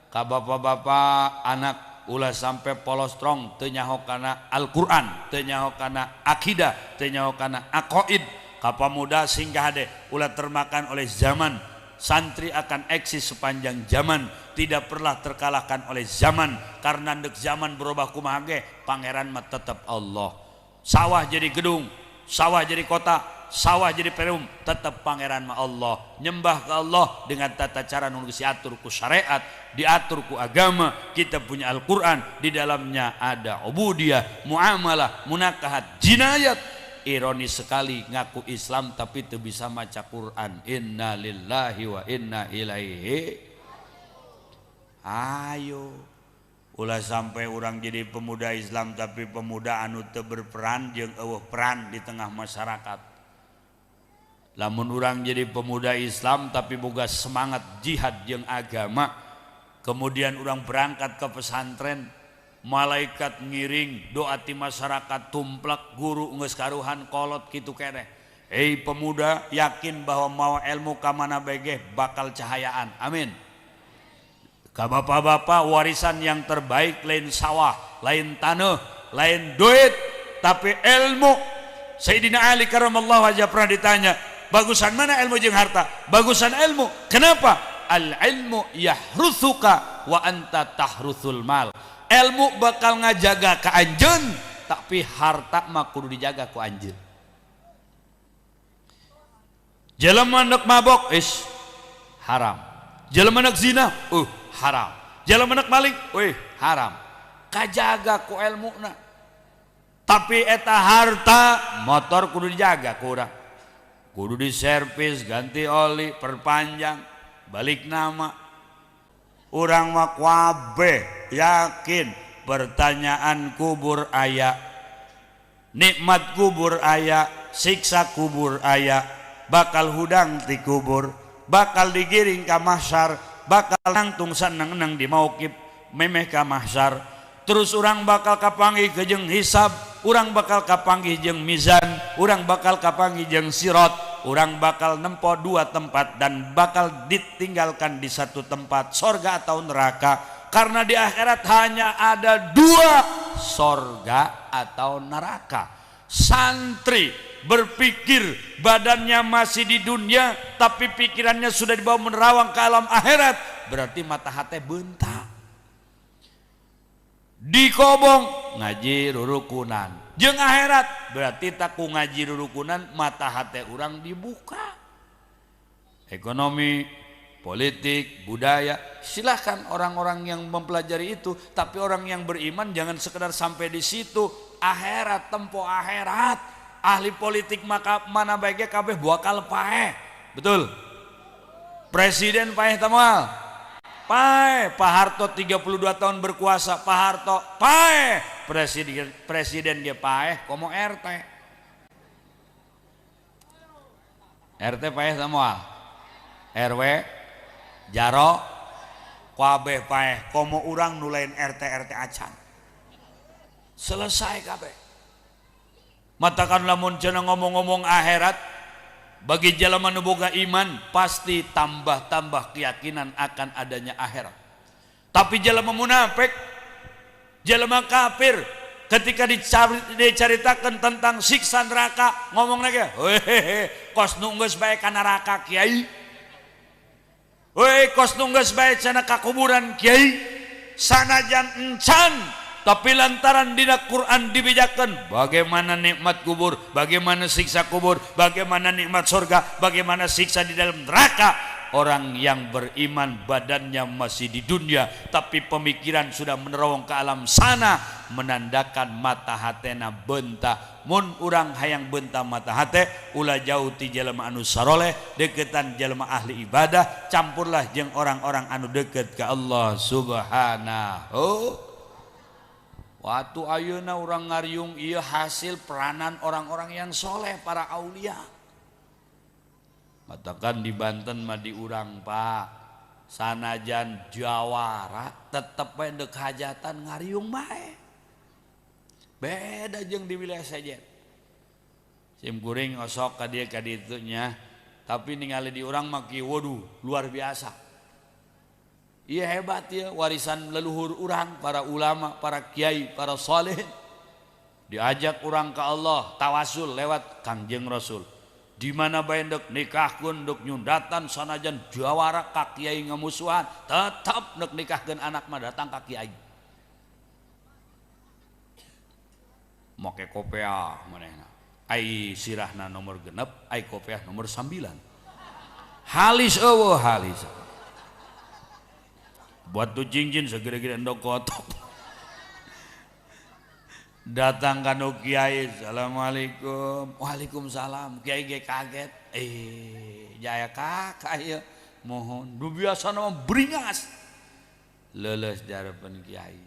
ka bapak-bapak anak ulah sampai polostrong teu nyaho kana Al-Qur'an, teu nyaho kana akidah, teu nyaho kana aqaid. Ka pamuda singgah hade ulah termakan oleh zaman. Santri akan eksis sepanjang zaman, tidak pernah terkalahkan oleh zaman, karena ndek zaman berubah kumaha ge pangeran mah tetep Allah. Sawah jadi gedung, sawah jadi kota, sawah jadi perum, tetap pangeran ma Allah. Nyembah ke Allah dengan tata cara nu geus diatur ku syariat, diatur ku agama. Kita punya Al-Qur'an, di dalamnya ada ubudiyah, muamalah, munakahat, jinayat. Ironis sekali ngaku Islam tapi teu bisa maca Quran. Inna lillahi wa inna ilaihi. Ayo, ulah sampai orang jadi pemuda Islam tapi pemuda anu teu berperan jeung eueuh peran di tengah masyarakat. Lamun orang jadi pemuda Islam tapi boga semangat jihad jeung agama, kemudian orang berangkat ke pesantren, malaikat ngiring, doa ti masyarakat tumplak, guru geus karuhan kolot kitu keneh. Hei pemuda, yakin bahwa mau ilmu ka mana bae bakal cahayaan. Amin. Ka bapak-bapak, warisan yang terbaik lain sawah, lain tanah, lain duit, tapi ilmu. Sayyidina Ali karramallahu wajah pernah ditanya, bagusan mana ilmu jeung harta? Bagusan ilmu. Kenapa? Al ilmu yahruthuka wa anta tahruthul mal. Ilmu bakal ngajaga ka anjeun, tapi harta mah kudu dijaga ku anjeun. Jelema nek mabok is haram. Jelema nek zina, haram. Jelema nek maling, wih haram. Kajaga ku ilmuna. Tapi eta harta motor kudu dijaga ku urang. Kudu diservis, ganti oli, perpanjang, balik nama. Urang mah kabeh yakin pertanyaan kubur aya, nikmat kubur aya, siksa kubur aya, bakal hudang ti kubur, bakal digiring ka mahsyar, bakal nangtung saneng-neng di mauqif memeh ka mahsyar. Terus urang bakal kapanggih jeung hisab, urang bakal kapanggih jeung mizan, urang bakal kapanggih jeung sirat, urang bakal nempo dua tempat dan bakal ditinggalkan di satu tempat, sorga atau neraka. Karena di akhirat hanya ada dua, sorga atau neraka. Santri berpikir badannya masih di dunia tapi pikirannya sudah dibawa menerawang ke alam akhirat, berarti mata hati bentak. Dikobong ngaji rurukunan jeung akhirat, berarti tak ku ngaji rurukunan mata hati orang dibuka. Ekonomi, politik, budaya, silahkan orang-orang yang mempelajari itu, tapi orang yang beriman jangan sekedar sampai di situ. Akhirat, tempo akhirat. Ahli politik maka mana baiknya kabeh bakal paeh. Betul? Presiden paeh tamal. Paeh. Pak Harto 32 tahun berkuasa, Pak Harto paeh. Presiden dia paeh, komo RT. RT paeh tamal. RW jaro kabeh paeh, komo urang nu lain RT RT acan. Selesai kabeh. Matakan lamun cenah ngomong-ngomong akhirat, bagi jelema nu boga iman pasti tambah-tambah keyakinan akan adanya akhirat. Tapi jelema munafik, jelema kafir, ketika diceritakan tentang siksa neraka, ngomong lagi, hehehe, kos nu geus bae ka neraka kiai. Weh, kos nu geus bae cenah ka kuburan kiai. Sanajan encan, tapi lantaran dina Quran dibejakan bagaimana nikmat kubur, bagaimana siksa kubur, bagaimana nikmat surga, bagaimana siksa di dalam neraka. Orang yang beriman badannya masih di dunia tapi pemikiran sudah menerowong ke alam sana, menandakan mata hatena bentah. Mun urang hayang bentah mata hate, ulah jauh ti jelema anu saroleh, deketan jelema ahli ibadah, campurlah jeung orang-orang anu deket ke Allah Subhanahu. Waktu ayeuna urang ngariung ieu hasil peranan orang-orang yang soleh, para aulia. Matakan di Banten mah di urang Pak, sanajan jawara tetep bae deuk hajatan ngariung bae. Beda jeung di wilayah sejen. Sim kuring osok ka dieu ka ditu nya, tapi ningali di urang mah kieu waduh luar biasa. Iya hebat ya warisan leluhur urang, para ulama, para kiai, para saleh. Diajak urang ke Allah, tawasul lewat Kangjeng Rasul. Di mana bae ndek nikahkeun, ndek nyundatan sanajan jawara ka kiai ngamusuhan, tetap ndek nikahkeun anak mah datang ka kiai. Make kopeah manehna. Ai sirahna nomor 6, ai kopiah nomor 9. Halis eueuh halis. Buat tuh cincin segede-gede endok kotok. Datang ka nu kiai, assalamualaikum. Waalaikumsalam. Kiai ge kaget. Jaya kakak ieu. Mohon. Du biasana mah beringas. Leuleus diarepan kiai.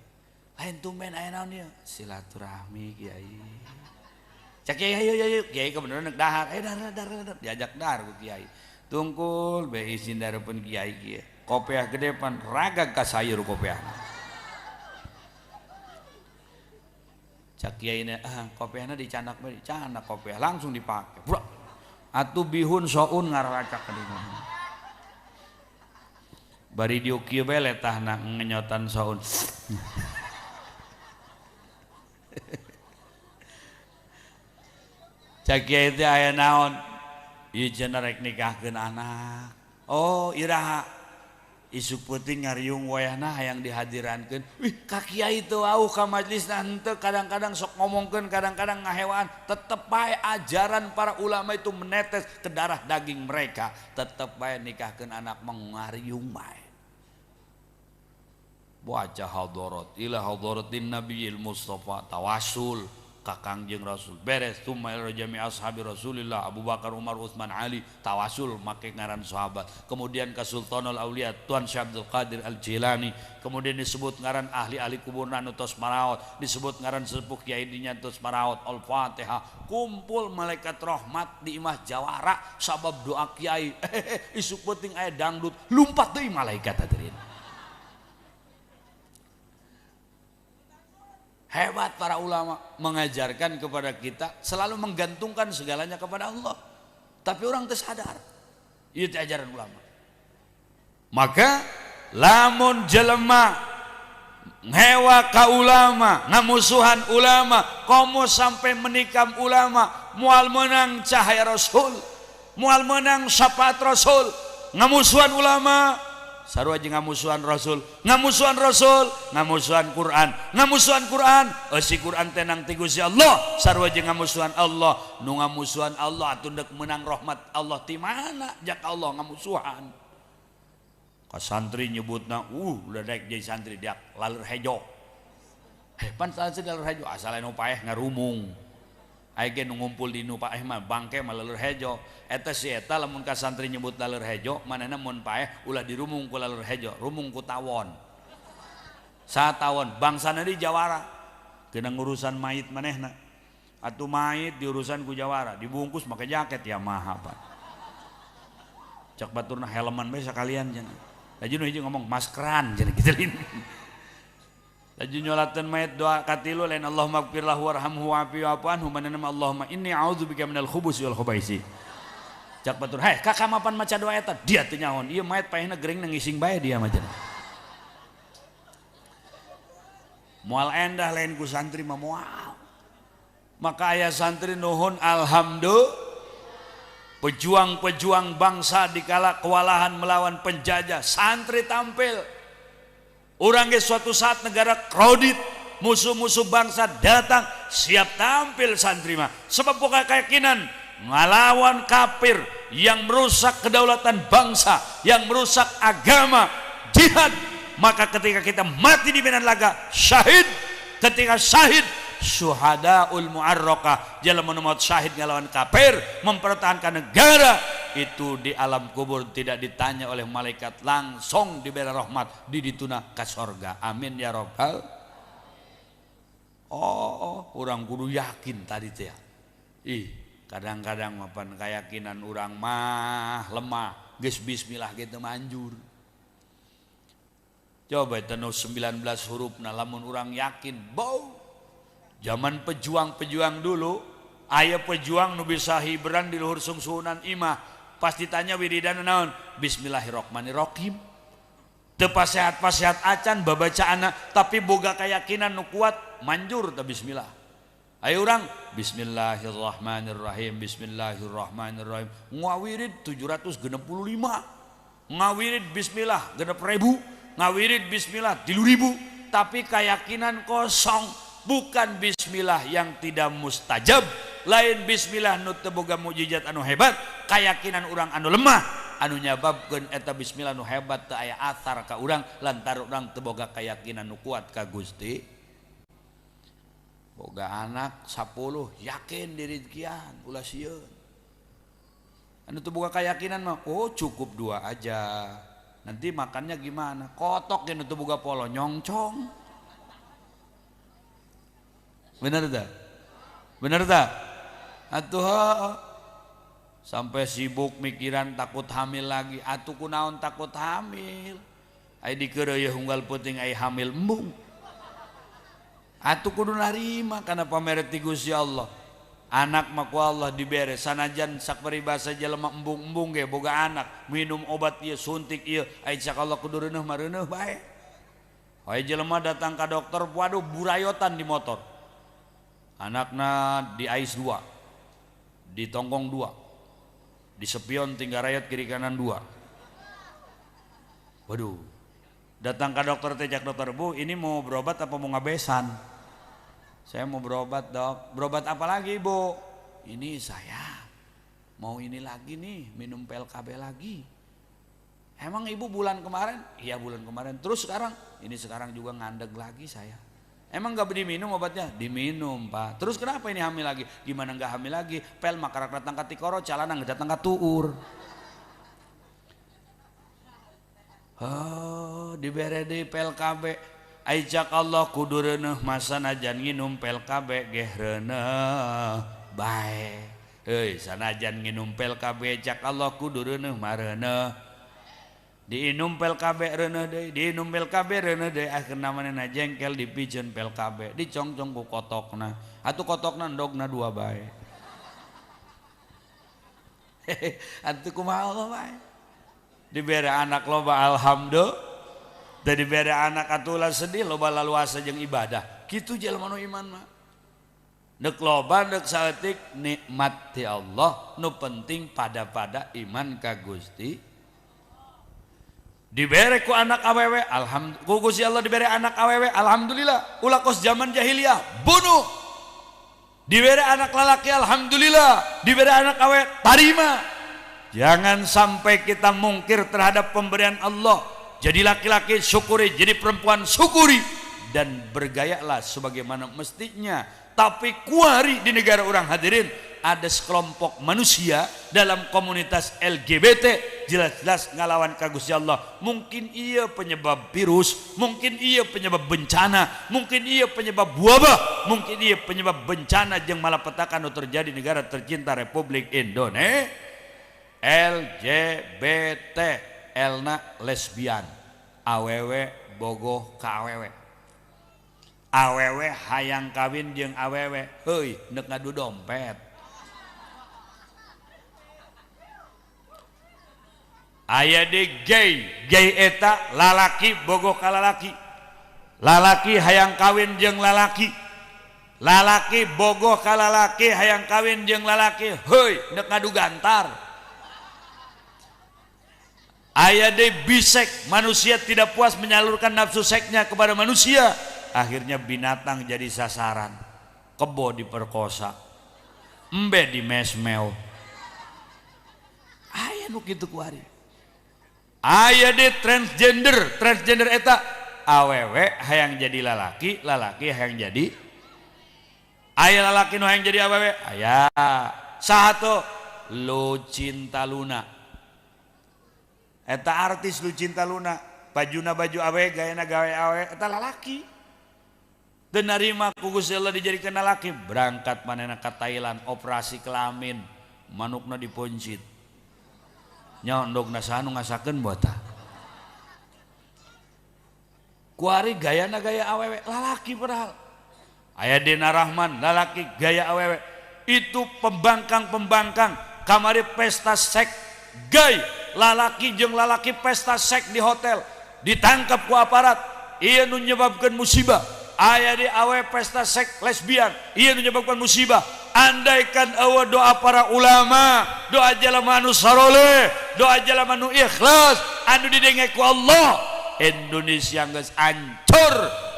Lain tumben aya naon ieu? Silaturahmi kiai. Cak kiai ayo ayo kiai kebeneran nek dahar, dahar dahar dahar diajak dahar ku kiai. Tungkul be izin diarepan kiai kieu. Kopiah gede pan ragag ka sayur kopiah. Cak kiai na kopiahna dicanak bae, dicanak kopiah langsung dipake. Bro. Atuh bihun soun ngaracak ka dieu. Bari dieu kieu bae letahna ngenyotan soun. Cak kiai teh aya naon? Ieu cenah rek nikahkeun anak. Oh, iraha. Isuk peuting ngariung wayahna hayang dihadirankeun. Wih, ka kiai teu wauh ka majlisna henteu, kadang-kadang sok ngomongkeun, kadang-kadang ngahewaan. Tetep bae ajaran para ulama itu menetes ke darah daging mereka. Tetep bae nikahkeun anak mengariung bae. Baca hadarat ila hadaratin nabiyil Mustafa tawasul ka Kangjeng Rasul beres tsumma ila jami ashabi Rasulillah Abu Bakar Umar Utsman Ali tawasul make ngaran sahabat, kemudian ka Sultanul Aulia Tuan Syekh Abdul Qadir Al Jilani, kemudian disebut ngaran ahli-ahli kuburna nu tos maraot, disebut ngaran sepuh kiai dinya tos maraot. Al-Fatihah kumpul malaikat rahmat di imah jawara sabab doa kiai. Isuk peuting aya dangdut lumpat deui malaikat hadirin. Hebat para ulama mengajarkan kepada kita selalu menggantungkan segalanya kepada Allah. Tapi orang tersadar. Itu ajaran ulama. Maka lamun jelema ngewa ka ulama, ngamusuhan ulama, komo sampai menikam ulama, mual menang cahaya Rasul, mual menang syafaat Rasul, ngamusuhan ulama sarua jeung ngamusuhan Rasul, ngamusuhan Rasul, ngamusuhan Quran, ngamusuhan Quran, eusi Quran teh nang ti Gusti Allah, sarua jeung ngamusuhan Allah, nu ngamusuhan Allah atuh deuk meunang rahmat Allah ti mana? Jak Allah ngamusuhan. Ka santri nyebutna, udah daek jadi santri dia laleur hejo. Pan santri laleur hejo asal anu paeh ngarumung. Aya ge nu ngumpul di nu paeh mah bangke mah laleur hejo. Eta si eta lamun ka santri nyebut laleur hejo, manehna mun paeh ulah dirumung ku laleur hejo, rumung ku tawon. Saha tawon? Bangsana di jawara. Kena ngurusan mayit manehna. Atuh mayit diurusan ku jawara, dibungkus make jaket ya maha pan. Cak baturna helman bae sakalian cenah. Laju nu hiji ngomong maskeran cenah kitu lain. Laju nyolateun mayit doa katilu lain Allahumma gfirlahu warhamhu wa'fi wa'fu anhu manana Allahumma inni a'udzubika minal khubusi wal khubaisi. Cak batur, "Hei, kakak mapan maca doa eta?" Dia teu nyaon. Ieu mayit paehna gering ngising bae dia mah cenah. Moal endah lain ku santri mah moal. Maka aya santri nuhun alhamdulillah. Pejuang-pejuang bangsa dikala kewalahan melawan penjajah, santri tampil. Urang ge suatu saat negara kredit, musuh-musuh bangsa datang, siap tampil santri mah. Sebab bukan keyakinan ngelawan kafir yang merusak kedaulatan bangsa, yang merusak agama, jihad. Maka ketika kita mati di medan laga, syahid. Ketika syahid, syuhadaul mu'arraqah, jalan menemot syahid ngelawan kafir, mempertahankan negara, itu di alam kubur tidak ditanya oleh malaikat, langsung diberi rahmat, didituna ke sorga. Amin ya robbal. Oh, orang kudu yakin tadi teh. Ih, kadang-kadang mapan keyakinan orang mah lemah, geus bismillah gitu manjur. Coba tenu 19 huruf nah lamun orang yakin, bau. Zaman pejuang-pejuang dulu, aya pejuang nu bisa hiberan di luhur sungsunan imah, pasti tanya wiridana naon? Bismillahirrahmanirrahim. Teu pasehat-pasehat acan babacaanna, tapi boga keyakinan nu kuat, manjur teh bismillah. Ayo urang bismillahirrahmanirrahim, bismillahirrahmanirrahim. Ngawirid 765. Ngawirid bismillah 6.000, ngawirid bismillah 3.000, tapi keyakinan kosong. Bukan bismillah yang tidak mustajab, Lain bismillah nu teu boga mukjizat anu hebat, kayakinan urang anu lemah anu nyababkeun eta bismillah nu hebat teu aya asar ka urang lantaran urang teu boga keyakinan nu kuat ka Gusti. Boga anak 10 yakin dirizkian ulah sieun. Anu teu boga keyakinan mah oh cukup 2 aja. Nanti makannya gimana? Kotok ge nu teu boga polo nyongcong. Bener tak? Bener tak? Atuh sampai sibuk mikiran takut hamil lagi. Atuh kunaon takut hamil? Ai dikeureuy unggal peuting ai hamil embung. Atuh kudu narima kana pamere ti Gusti Allah. Anak mah ku Allah dibere sanajan saperibasa jelema embung-embung ge boga anak, minum obat ieu, suntik ieu, ai cak Allah kudu reuneuh mah reuneuh bae. Ai jelema datang ka dokter, waduh burayotan di motor. Anakna di ais 2, di tongkong 2, di sepion tinggal rayot kiri kanan 2. Waduh, datang ke dokter teh cak dokter, bu ini mau berobat apa mau ngabesan? Saya mau berobat dok. Berobat apa lagi bu? Ini saya mau ini lagi nih, minum PLKB lagi. Emang ibu bulan kemarin? Iya bulan kemarin. Terus sekarang? Ini sekarang juga ngandeg lagi saya. Emang gak diminum obatnya? Diminum pak. Terus kenapa ini hamil lagi? Gimana gak hamil lagi? Pel makarak datang ke tikoro, calana nggak datang ke tuur. Oh, dibere di pel KB. Ajak Allah kudu reuneuh masanajan nginum pel KB geh reuneuh bae. Heuy, sanajan nginum pel KB cak Allah kudu reuneuh mah reuneuh. Diinum pel KB reuneuh deui, diinum pel KB reuneuh deui, akhirna manehna jengkel dipijeun pel KB, dicongcong ku kotokna. Atuh kotokna endogna 2 bae. Atuh kumaha Allah bae. Dibere anak loba alhamdulillah, dan dibere anak atulah sedih loba laluasa jeung ibadah. Kitu jelema nu iman mah. Deuk loba deuk saeutik nikmat ti Allah, nu penting pada-pada iman ka Gusti. Dibere ku anak awewe, alhamdulillah. Ku Gusti Allah dibere anak awewe, alhamdulillah. Ulah kos zaman jahiliyah, bunuh. Dibere anak lalaki, alhamdulillah. Dibere anak awewe, tarima. Jangan sampai kita mungkir terhadap pemberian Allah. Jadi laki-laki syukuri, jadi perempuan syukuri, dan bergayalah sebagaimana mestinya. Tapi kuari di negara orang hadirin ada sekelompok manusia dalam komunitas LGBT jelas-jelas ngalawan ka Gusti Allah. Mungkin ia penyebab virus, mungkin ia penyebab bencana, mungkin ia penyebab wabah, mungkin ia penyebab bencana jeung malapetaka nu terjadi di negara tercinta Republik Indonesia. LGBT, L-na lesbian, awewe bogoh ka awewe, awewe hayang kawin jeung awewe, heuy neuk ngadu dompet. Aya di gay, gay eta lalaki bogoh ka lalaki, lalaki hayang kawin jeung lalaki, lalaki bogoh ka lalaki hayang kawin jeung lalaki, heuy neuk ngadu gantar. Aya de bisek, manusia tidak puas menyalurkan nafsu seksnya kepada manusia, akhirnya binatang jadi sasaran. Kebo diperkosa, embe dimesmeo. Aya nu kitu kuari. Aya de transgender, transgender eta awewe hayang jadi lalaki, lalaki hayang jadi aya lalaki nu hayang jadi awewe, aya saha tuh Lucinta Luna. Eta artis Lucinta Luna, bajuna baju awe, gayana gawe awe, eta lalaki. Teu narima ku Gusti Allah dijadikeun lalaki, berangkat manehna ka Thailand operasi kelamin, manukna diponcit. Nya endogna saha nu ngasakeun buat tah. Kuari gayana gaya awewe, lalaki padahal. Aya Dena Rahman, lalaki gaya awewe. Itu pembangkang-pembangkang kamari pesta seks gay, lalaki jeung lalaki pesta seks di hotel, ditangkap ku aparat, ieu nu nyebabkeun musibah. Aya di awe pesta seks lesbian, ieu nu nyebabkeun musibah. Andaikan eueuh doa para ulama, doa jelema anu saroleh, doa jelema anu ikhlas, anu didenge ku Allah, Indonesia geus hancur.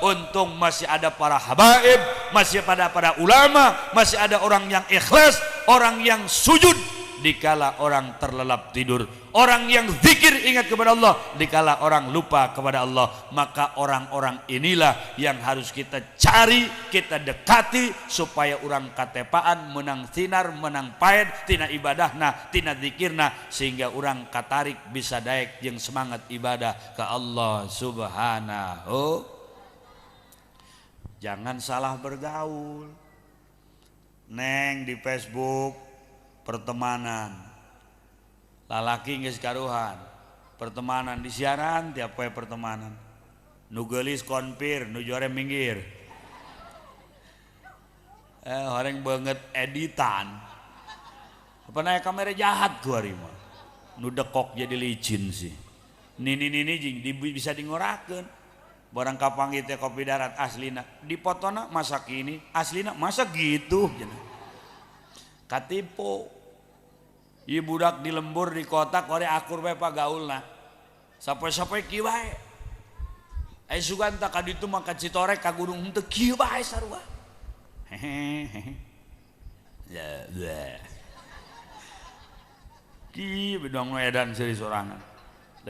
Untung masih ada para habaib, masih ada para ulama, masih ada orang yang ikhlas, orang yang sujud dikala orang terlelap tidur, orang yang zikir ingat kepada Allah dikala orang lupa kepada Allah. Maka orang-orang inilah yang harus kita cari, kita dekati supaya orang katepaan menang sinar, menang paed tina ibadahna, tina zikirna, sehingga orang katarik bisa daek jeung semangat ibadah ke Allah Subhanahu. Jangan salah bergaul. Neng di Facebook pertemanan lalaki geus karuhan pertemanan di siaran tiap poe pertemanan, nu geulis konpir, nu jore minggir, orang banget editan apa naik kamera jahat gua mah nu dekok jadi licin sih nini nini jing di, bisa dingorakeun. Barang kapanggih teh kopi darat aslina dipotona masa kini, aslina masa gitu katipu. Ieu budak di lembur di kota kore akur bae pagaulna. Sapoe-sapoe kieu bae. Aya sugan tak ka ditu mah ka Citorek ka gunung henteu kieu bae sarua. Hehehe. Ya, ya. Kieu bedong edan seuri sorangan.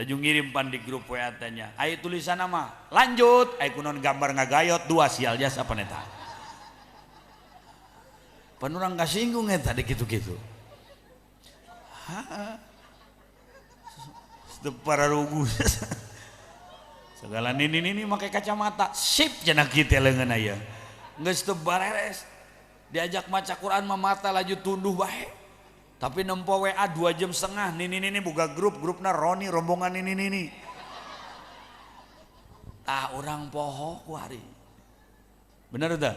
Laju ngirim pan di grup WA teh nya. Aya tulisan mah lanjut, aya kunaon gambar ngagayot dua sial jasa paneta. Pan urang kasinggung eta di kitu-kitu. Para rugu segala nini nini pakai kacamata sip cenah kieu leungeun aya geus teu bareres diajak maca Quran mah mata laju tunduh bae tapi nempo WA 2,5 jam nini nini boga grup grupna Roni rombongan nini nini tah urang poho ku hari bener teu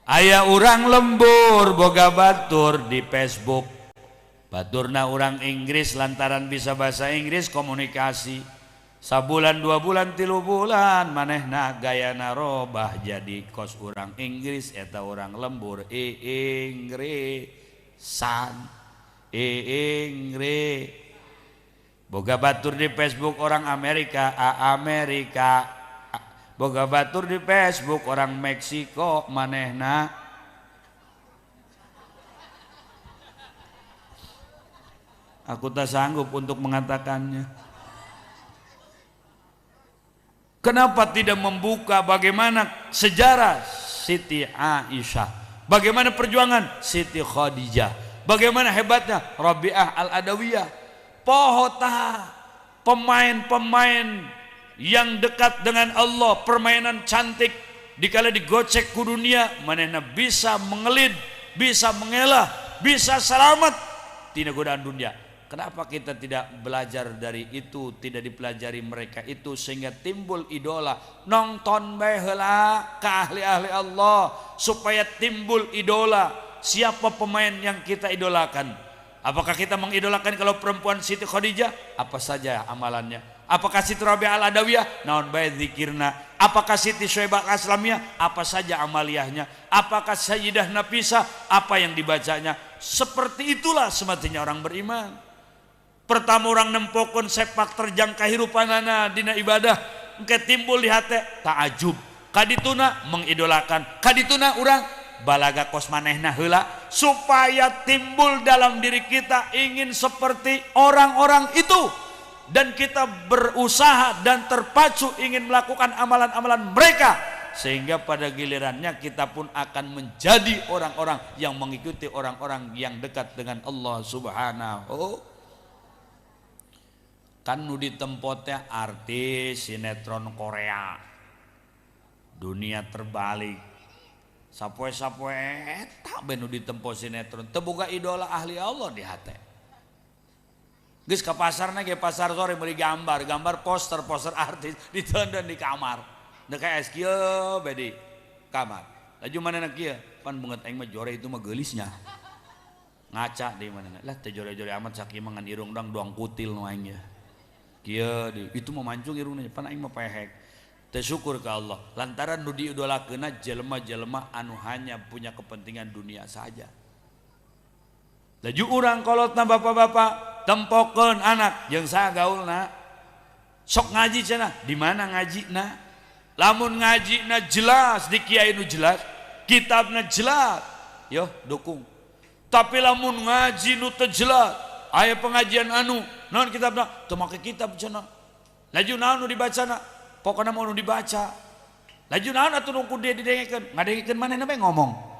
aya urang lembur boga batur di Facebook. Baturna orang Inggris lantaran bisa bahasa Inggris komunikasi sabulan 2 bulan 3 bulan manehna gayana robah jadi kos orang Inggris eta orang lembur Inggrisan Inggris boga batur di Facebook orang Amerika Amerika boga batur di Facebook orang Meksiko manehna aku tak sanggup untuk mengatakannya. Kenapa tidak membuka bagaimana sejarah Siti Aisyah, bagaimana perjuangan Siti Khadijah, bagaimana hebatnya Rabi'ah Al-Adawiyah. Pohota pemain-pemain yang dekat dengan Allah, permainan cantik dikala digocek ku dunia, manehna bisa mengelid, bisa mengelah, bisa selamat tina godaan dunia. Kenapa kita tidak belajar dari itu, tidak dipelajari mereka itu sehingga timbul idola. Nonton bae heula ka ahli-ahli Allah supaya timbul idola. Siapa pemain yang kita idolakan? Apakah kita mengidolakan kalau perempuan Siti Khadijah? Apa saja amalannya? Apakah Siti Rabi'ah Al-Adawiyah? Naon bae zikirna? Apakah Siti Suhaibah Al-Aslamiyah? Apa saja amaliyahnya? Apakah Sayyidah Nafisah? Apa yang dibacanya? Seperti itulah semestinya orang beriman. Pertama orang nempokon sepak terjang kahirupanana dina ibadah, engke timbul di hate ta'ajub. Kadituna mengidolakan, kadituna urang balaga kos manehna heula supaya timbul dalam diri kita ingin seperti orang-orang itu dan kita berusaha dan terpacu ingin melakukan amalan-amalan mereka sehingga pada gilirannya kita pun akan menjadi orang-orang yang mengikuti orang-orang yang dekat dengan Allah Subhanahu. Kan nu ditempotnya artis sinetron Korea dunia terbalik sapoe-sapoe eta bae nu ditempo sinetron teu boga idola ahli Allah di hate. Geus ka pasarna ge pasar sore meuli gambar, gambar poster-poster artis ditonton di kamar. Neuk ka es kieu bae di kamar. Laju manehna kieu, pan beungeut aing mah jore itu mah geulisnya. Ngaca di manehna. Lah teu jore-jore amat sakieu mah ngan irung doang doang kutil nu aing ye. Kieu di itu mah mancung irungna pan aing mah pehek. Teu syukur ka Allah lantaran nu diidolakeunna jelema-jelema anu hanya punya kepentingan dunia saja. Laju urang kolotna bapak-bapak tempokeun anak jeung saha gaulna. Sok ngaji cenah, di mana ngajina? Lamun ngajina jelas di kiai nu jelas, kitabna jelas, yo dukung. Tapi lamun ngaji nu teu jelas, aya pengajian anu naon kitabna, teu make kitab cenah. Laju naon nu dibacana, pokona mah nu dibaca. Laju naon atuh nu ku dia didengekeun, ngadengekeun manehna bae ngomong.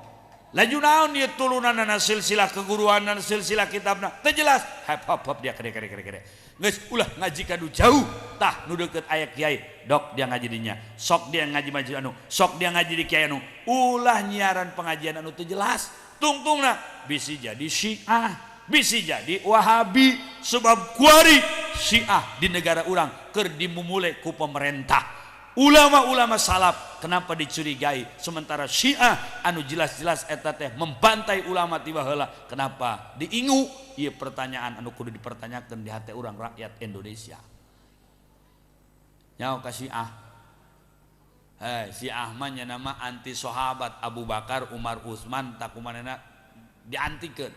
Laju naon ieu turunanana silsilah keguruanana silsilah kitabna, teu jelas. Hap hap hap dia kede kede kede kede. Geus ulah ngaji kadu jauh, tah nu deukeut aya kiai, dok dia ngaji dinya, sok dia ngaji majelis anu, sok dia ngaji di kiai anu, ulah nyiaran pengajian anu teu jelas. Tungtungna bisi jadi Syiah, bisi jadi Wahabi, sebab kuari Syiah di negara urang keur dimumule ku pemerintah. Ulama-ulama salaf kenapa dicurigai, sementara Syiah anu jelas-jelas eta teh membantai ulama tiba heula, kenapa diingu? Ieu pertanyaan anu kudu dipertanyakeun di hati urang rakyat Indonesia. Nyaho ka Syiah. Hei, Syiah mah nya nama anti sahabat Abu Bakar, Umar, Utsman takumanena diantikeun.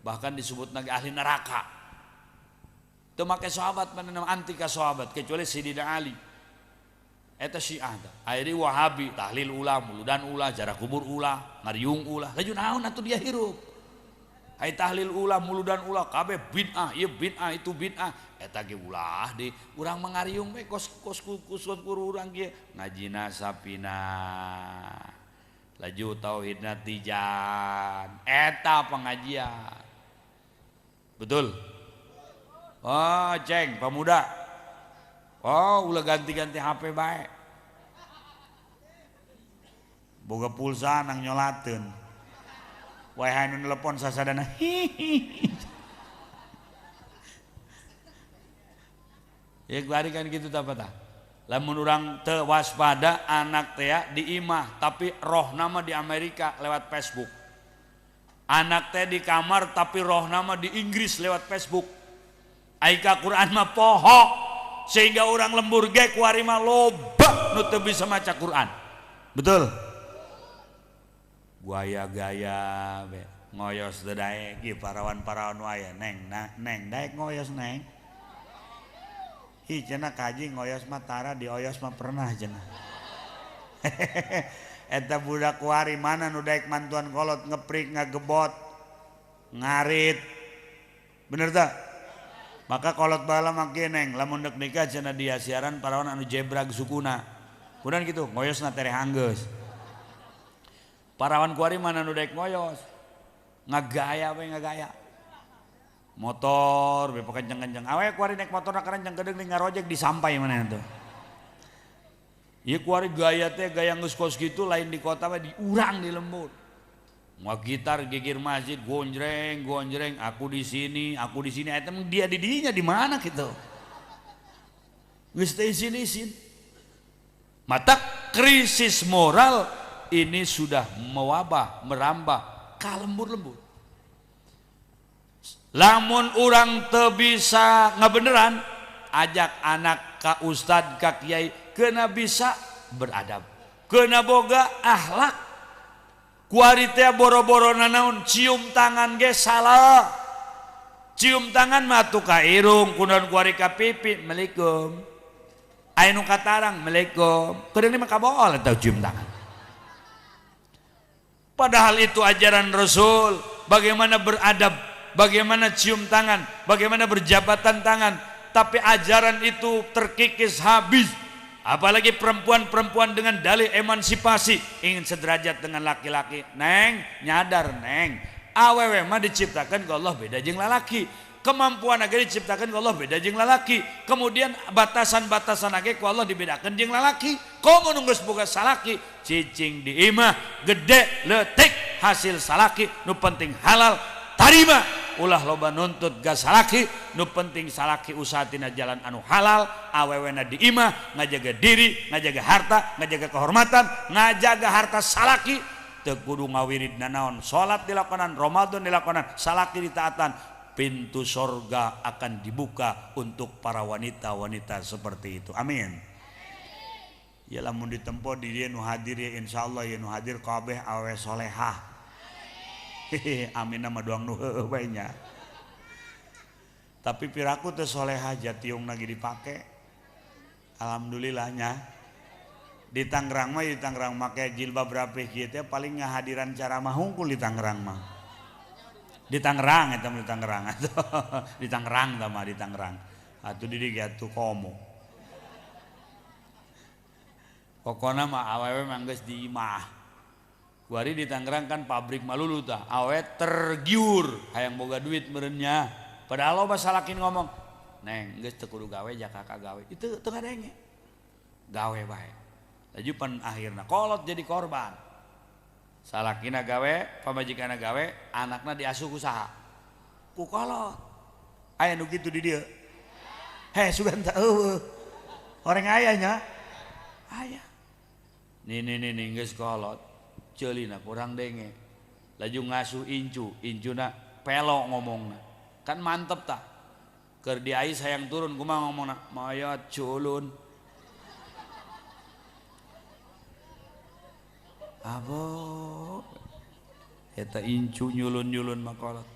Bahkan disebut lagi ahli neraka. Teu make sahabat manehna anti ka sahabat kecuali Sidina Ali. Eta Syiah tah. Akhirnya Wahabi, tahlil ulah, muludan ulah, jarah kubur ulah, ngariung ulah. Laju naon atuh dia hirup. Ai tahlil ulah, muludan ulah, kabeh bid'ah, ieu bid'ah, itu bid'ah. Eta ge ulah di urang mangariung we kos kos kos urang kieu ngajina sapina. Laju tauhidna tijan. Eta pengajian. Betul? Oh, ceng pemuda. Oh, ulah ganti-ganti HP bae. Boga pulsa nang nyolateun. Wae anu nelepon sasadana. Hihihi. Ya kuari kan kitu tah tah. Lamun urang teu waspada anak teh di imah tapi roh nama di Amerika lewat Facebook. Anak teh di kamar tapi roh nama di Inggris lewat Facebook. Aika Quran mah poho sehingga orang lembur ge kuari mah loba nu teu bisa maca Quran. Betul? Gaya-gaya be ngoyos teu daek ieu parawan-parawan wae neng na, neng daek ngoyos neng. Ih cenah kaji ngoyos mah tara dioyos mah pernah cenah. Eta budak kuari mana nu daek mantuan kolot ngeprik ngagebot ngarit. Bener teu? Maka kolot baheula mah kieu neng lamun deuk nikah cenah dia siaran parawan anu jebrag sukuna. Kudan kitu ngoyosna tereh anggeus. Parawan kuari mana nu daek ngoyos. Ngagaya we ngagaya. Motor be kenceng-kenceng. Awe kuari naik motor na kenceng kedeung ngarojek disampai mana tuh. Ieu kuari gaya teh gaya geus kos kitu lain di kota mah di urang di lembur. Mau gitar gigir masjid gonjreng gonjreng aku di sini eta mah dia di dinya di mana kitu. Geus teh isin-isin. Mata krisis moral ini sudah mewabah, merambah ka lembur-lembur. Lamun urang teu bisa ngabeneran, ajak anak ka ustad ka kiai kena bisa beradab, kena boga akhlak. Kuari teh boro-boro nanaon cium tangan ge salah. Cium tangan mah atuh ka irung, kunaon kuari ka pipi, Assalamualaikum. Aya nu katarang, Assalamualaikum. Kedeung mah kabool eta cium tangan. Padahal itu ajaran Rasul, bagaimana beradab, bagaimana cium tangan, bagaimana berjabatan tangan. Tapi ajaran itu terkikis habis. Apalagi perempuan-perempuan dengan dalih emansipasi ingin sederajat dengan laki-laki. Neng, nyadar neng, awewe mah diciptakan ke Allah beda jeung lalaki. Kemampuan age diciptakan ke Allah beda jeung lalaki. Kemudian batasan-batasan age ku Allah dibedakan jeung lalaki. Komo nu geus boga salaki, cicing di imah, gede leutik hasil salaki, nu penting halal tarima. Ulah loba nuntut gas salaki, nu penting salaki usaha tina jalan anu halal, awewena di imah, ngajaga diri, ngajaga harta, ngajaga kehormatan, ngajaga harta salaki, teu kudu ngawirid nanaon, salat dilakonan, Ramadan dilakonan, salaki ditaatan, pintu sorga akan dibuka untuk para wanita-wanita seperti itu. Amin. Ya lamun ditempo di dieu nu hadir ya insyaallah ya nu hadir kabeh awe solehah. Hehehe, amin nama doang nu heueuh bae nya. Tapi piraku teh soleha jatiung lagi dipake. Alhamdulillahnya. Di Tangerang mah, di Tangerang make jilbab rapih kieu teh paling ngahadiran ceramah hungkul di Tangerang mah. Di Tangerang eta mah, di Tangerang atuh. Di Tangerang tah mah, di Tangerang. Atuh di dieu atuh komo. Pokona mah awewe mah geus di imah. Kuari di Tangerang kan pabrik malulu tah, awewe tergiur hayang boga duit meureunnya. Padahal loba salakin ngomong, "Neng, geus teu kudu gawe ja kakak gawe." Itu teu ngadenge. Gawe bae. Laju pan akhirna kolot jadi korban. Salakina gawe, pamajikanna gawe, anakna diasuh ku saha? Ku kolot. Aya nu kitu di dieu. Heh, sugan teh eueuh. Horeng aya nya. Aya. Nini nini geus kolot, ceulina kurang denge. Laju ngasuh incu, incuna pelo ngomongna. Kan mantep tah. Keur diais hayang turun kumaha ngomongna? Mayat culun. Abo eta incu nyulun-nyulun makolot.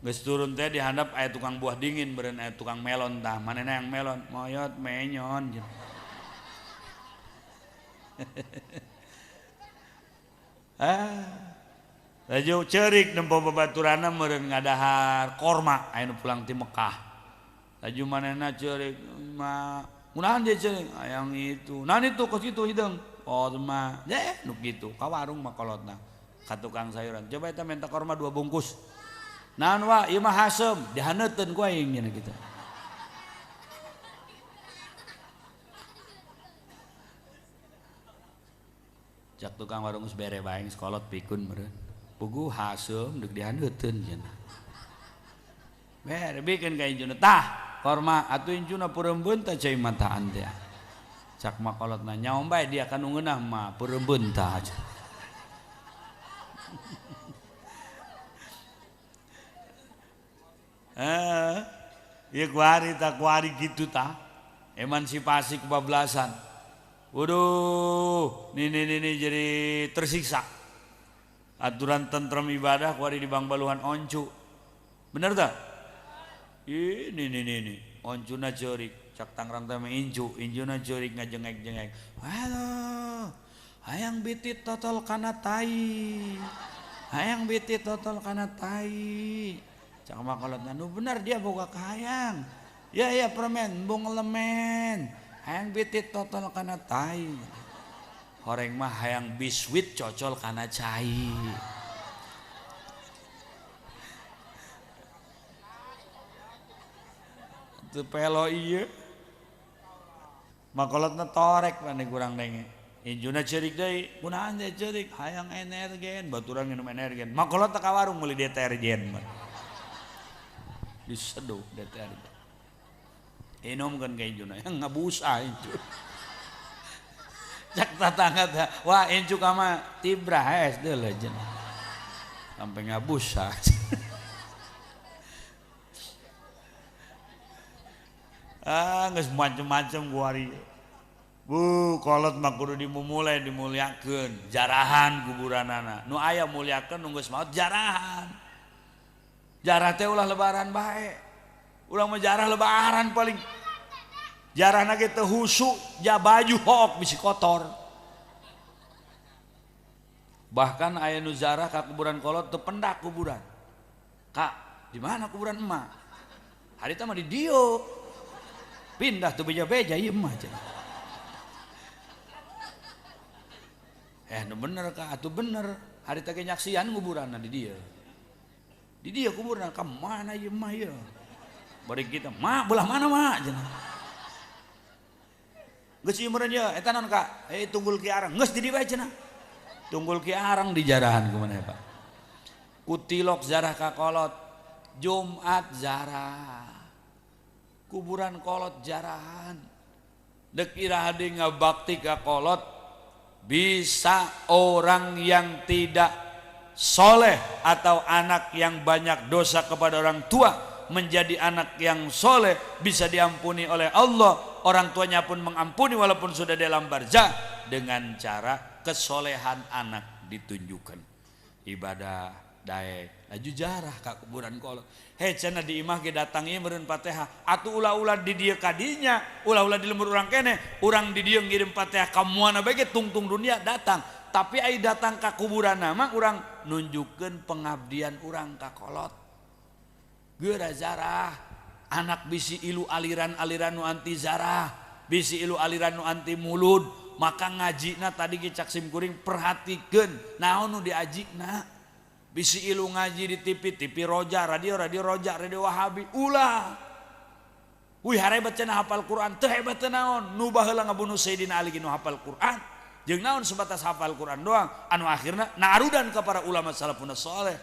Geus turun teh dihandap aya tukang buah dingin beureun aya tukang melon tah. Manehna yang melon, moyot menyon. Ah. Laju ceurik nempo babaturanna meureun ngadahar korma aya nu pulang ti Mekah. Laju manehna ceurik ma munahan dia ceurik hayang itu. Nah itu kos kitu hideung. Korma, deh, nu kitu ka warung mah kolotna, ka tukang sayuran. Coba eta minta korma 2 bungkus. Naon wa, ieu mah haseum, dihaneuteun ku aing nya kitu. Cak tukang warung geus bere bae geus kolot pikun meureun. Puguh haseum deuk dihaneuteun cenah. Bere bikeun ka incuna tah, korma atuh incuna peureumbeun tah cai mataan teh. Cak makolot na nyaom bae dia kan ngeunah mah peureumbeun tah. Ieu kuari tah kuari kitu tah. Emansipasi kebablasan. Waduh, nini jadi tersiksa. Aturan tentrem ibadah kuari di Bangbaluhan oncu. Bener tah? Ini nini oncuna ceurik. Cak Tangerang teh incu, incuna ceurik ngajengek-jengek. Halo, hayang bitit totol kana tai. Hayang bitit totol kana tai. Cak makolotna nu bener dia boga kahayang. Ya ya permen, bung lemen. Hayang bitit totol kana tai. Horeng mah hayang biskuit cocol kana cai. Teu pelo ieu. Makolotna torek mane kurang denge. Injuna ceurik deui, kunaon teh ceurik hayang energen, baturan minum energen. Makolotna ka warung meuli deterjen. Diseduh deterjen. Inumkeun ka injuna, yang ngabusa incu. Cak tatangga teh, wah incu ka mah tibrah es deuleu cenah. Sampai ngabusa. Ah, geus macem-macem kuari. Bu, kolot mah kudu dimumulai dimuliakeun, jarahan kuburanana. Nu aya muliakeun nu geus maot jarahan. Jarah teh ulah lebaran bae. Ulah mah jarah lebaran paling. Jarahna ge teu husu, ja baju hook bisi kotor. Bahkan aya nu jarah ka kuburan kolot teu pendak kuburan. Kak, di mana kuburan emak? Harita mah di dieu. Pindah tuh beja-beja ieu mah cenah. Nu bener ka atuh bener. Harita ge nyaksian kuburanna di dieu. Di dieu kuburanna ka mana ieu mah ieu? Bari kita mah belah mana mah cenah. Geus ieu meureun ieu eta naon ka? Tunggul Ki Arang. Geus di dieu bae cenah. Tunggul Ki Arang dijarahan ku maneh Pak. Kutilok jarah ka kolot. Jumat jarah. Kuburan kolot jarahan. Dek iraha deui ngabakti ka kolot bisa orang yang tidak soleh atau anak yang banyak dosa kepada orang tua menjadi anak yang soleh bisa diampuni oleh Allah. Orang tuanya pun mengampuni walaupun sudah dalam barzah dengan cara kesolehan anak ditunjukkan. Ibadah, Daek laju jarah ka kuburan kolot. He cenah di imah ge datang ieu meureun Fatihah. Atuh ulah-ulah di dieu kadinya, ulah-ulah di lembur urang keneh, urang di dieu ngirim Fatihah ka moana bae ge tungtung dunia datang. Tapi ai datang ka kuburan mah urang nunjukkeun pengabdian urang ka kolot. Geura zarah, anak bisi ilu aliran-aliran nu anti zarah, bisi ilu aliran nu anti mulud, maka ngajina tadi ge cak sim kuring perhatikeun naon nu diajina. Bisi ilu ngaji di TV, TV roja, radio, radio roja, radio Wahabi, ulah. Wih harebat cenah hafal Quran, teu hebat teu naon, nu baheula ngabunuh Sayyidina Ali nu hafal Quran. Jeung naon sebatas hafal Quran doang, anu akhirna narudan ka para ulama salafun saleh.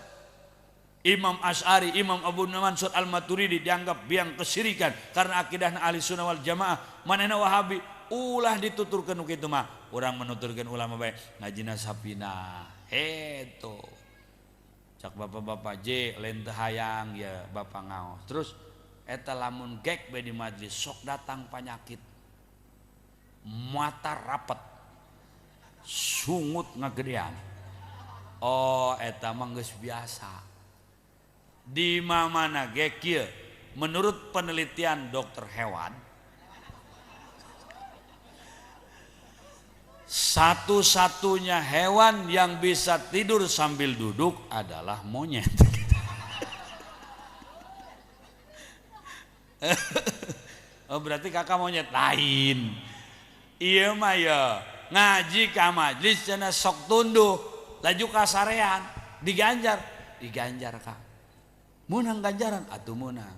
Imam Asy'ari, Imam Abu Mansur Al-Maturidi dianggap biang kesyirikan karena akidahna Ahli Sunnah wal Jamaah. Manehna Wahabi, ulah dituturkeun nu kitu mah. Urang menuturkeun ulama bae, ngajina sapina. Heto. Cak bapak-bapak J lain teu hayang ya bapak ngaos. Terus eta lamun gek bae di majelis sok datang penyakit. Mata rapet. Sungut ngagedean. Oh eta mah geus biasa. Di mana ge kieu menurut penelitian dokter hewan satu-satunya hewan yang bisa tidur sambil duduk adalah monyet. Oh berarti kakak monyet lain. Iya mah ya ngaji ka majlis cenah sok tunduh laju kasarean diganjar, diganjar kak. Meunang ganjaran atuh meunang.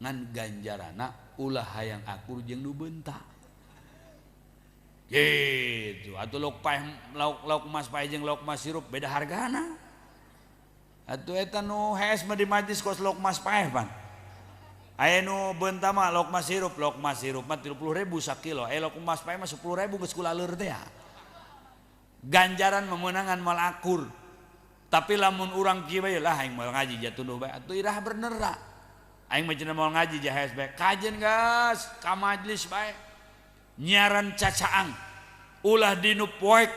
Ngan ganjarana ulah hayang akur jeung nu beunta. Gitu, atuh lauk paeh lauk lauk emas paeh jeung lauk emas sirup beda hargana. Atuh eta nu hees mah di majlis kos lauk emas paeh pan. Aya nu beunta mah lauk emas sirup mah 30.000 sakilo, aya lauk emas paeh mah 10.000 geus kulaleur teh ya. Ganjaran memenangan moal akur. Tapi lamun urang kieu bae lah aing moal ngaji jatuh bae atuh irah bener ra. Aing mah cenah moal ngaji jahees bae. Kajen geus ka majlis bae. Nyiaran cacaang ulah dinu poek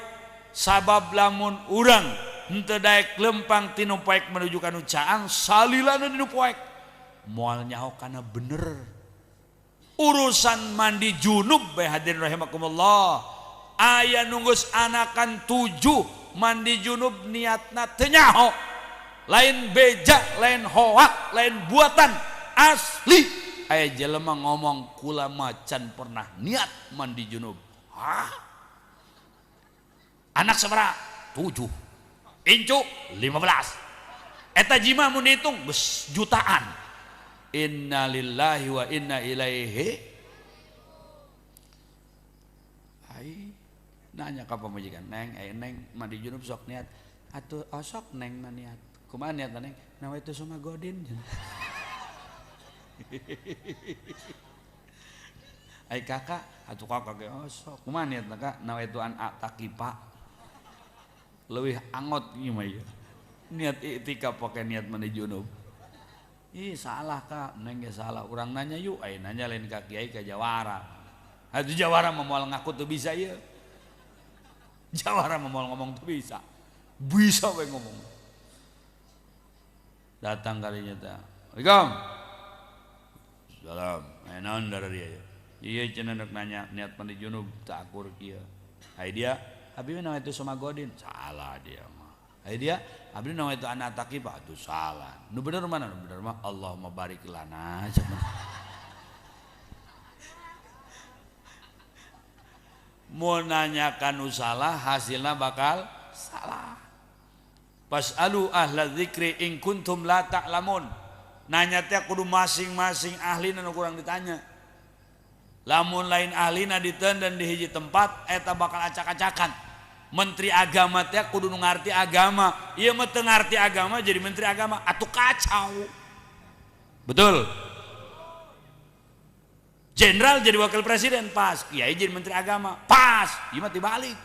sabab lamun urang henteu daek lempang tinu poek menuju ka nu caang salilana dinu poek moal nyaho kana bener urusan mandi junub bae hadirin rahimakumullah aya nu geus anakan 7 mandi junub niatna teu nyaho lain beja lain hoak lain buatan asli. Aya jelema ngomong kula macan pernah niat mandi junub. Hah? Anak sabaraha? 7. Incu 15. Eta jima mun dihitung geus jutaan. Innalillahi wa inna ilaihi. Ai nanya ka pamajikan, "Neng, ai neng mandi junub sok niat." Atuh osok neng mah niat. Kumaha niat neng? Nawa itu suma godin. Ai kakak atuh kakak ge osok kumaha niatna kak nawa itu an takipa leuwih angot ieu mah ieu niat iktikaf pake niat mandi junub. Ih salah kak neng ge salah urang nanya yuk ai nanya lain ka kiai ka jawara atuh jawara mah moal ngaku teu bisa ieu jawara mah moal ngomong teu bisa bisa we ngomong datang kalinya teh Assalamualaikum. Salam, naon dari dia ya. Iya cenah rek nanya niat mandi junub tak akur kieu. Ai dia, abdi mah itu sama godin. Salah dia mah. Ai dia, abdi nawa itu anak takipa atuh salah. Nu bener mana? Nu bener mah Allahumma barik lana. Mau nanyakan nu salah hasilna bakal salah. Fas'alu ahla dzikri in kuntum la ta'lamun. Nanya teh kudu masing-masing ahli nu kurang ditanya. Lamun lain ahlina diteun dan di hiji tempat eta bakal acak-acakan. Menteri agama teh kudu nu ngarti agama. Ieu mah teu ngarti agama jadi menteri agama atuh kacau. Betul. Jenderal jadi wakil presiden pas, kiai jadi menteri agama pas, ieu mah tibalik.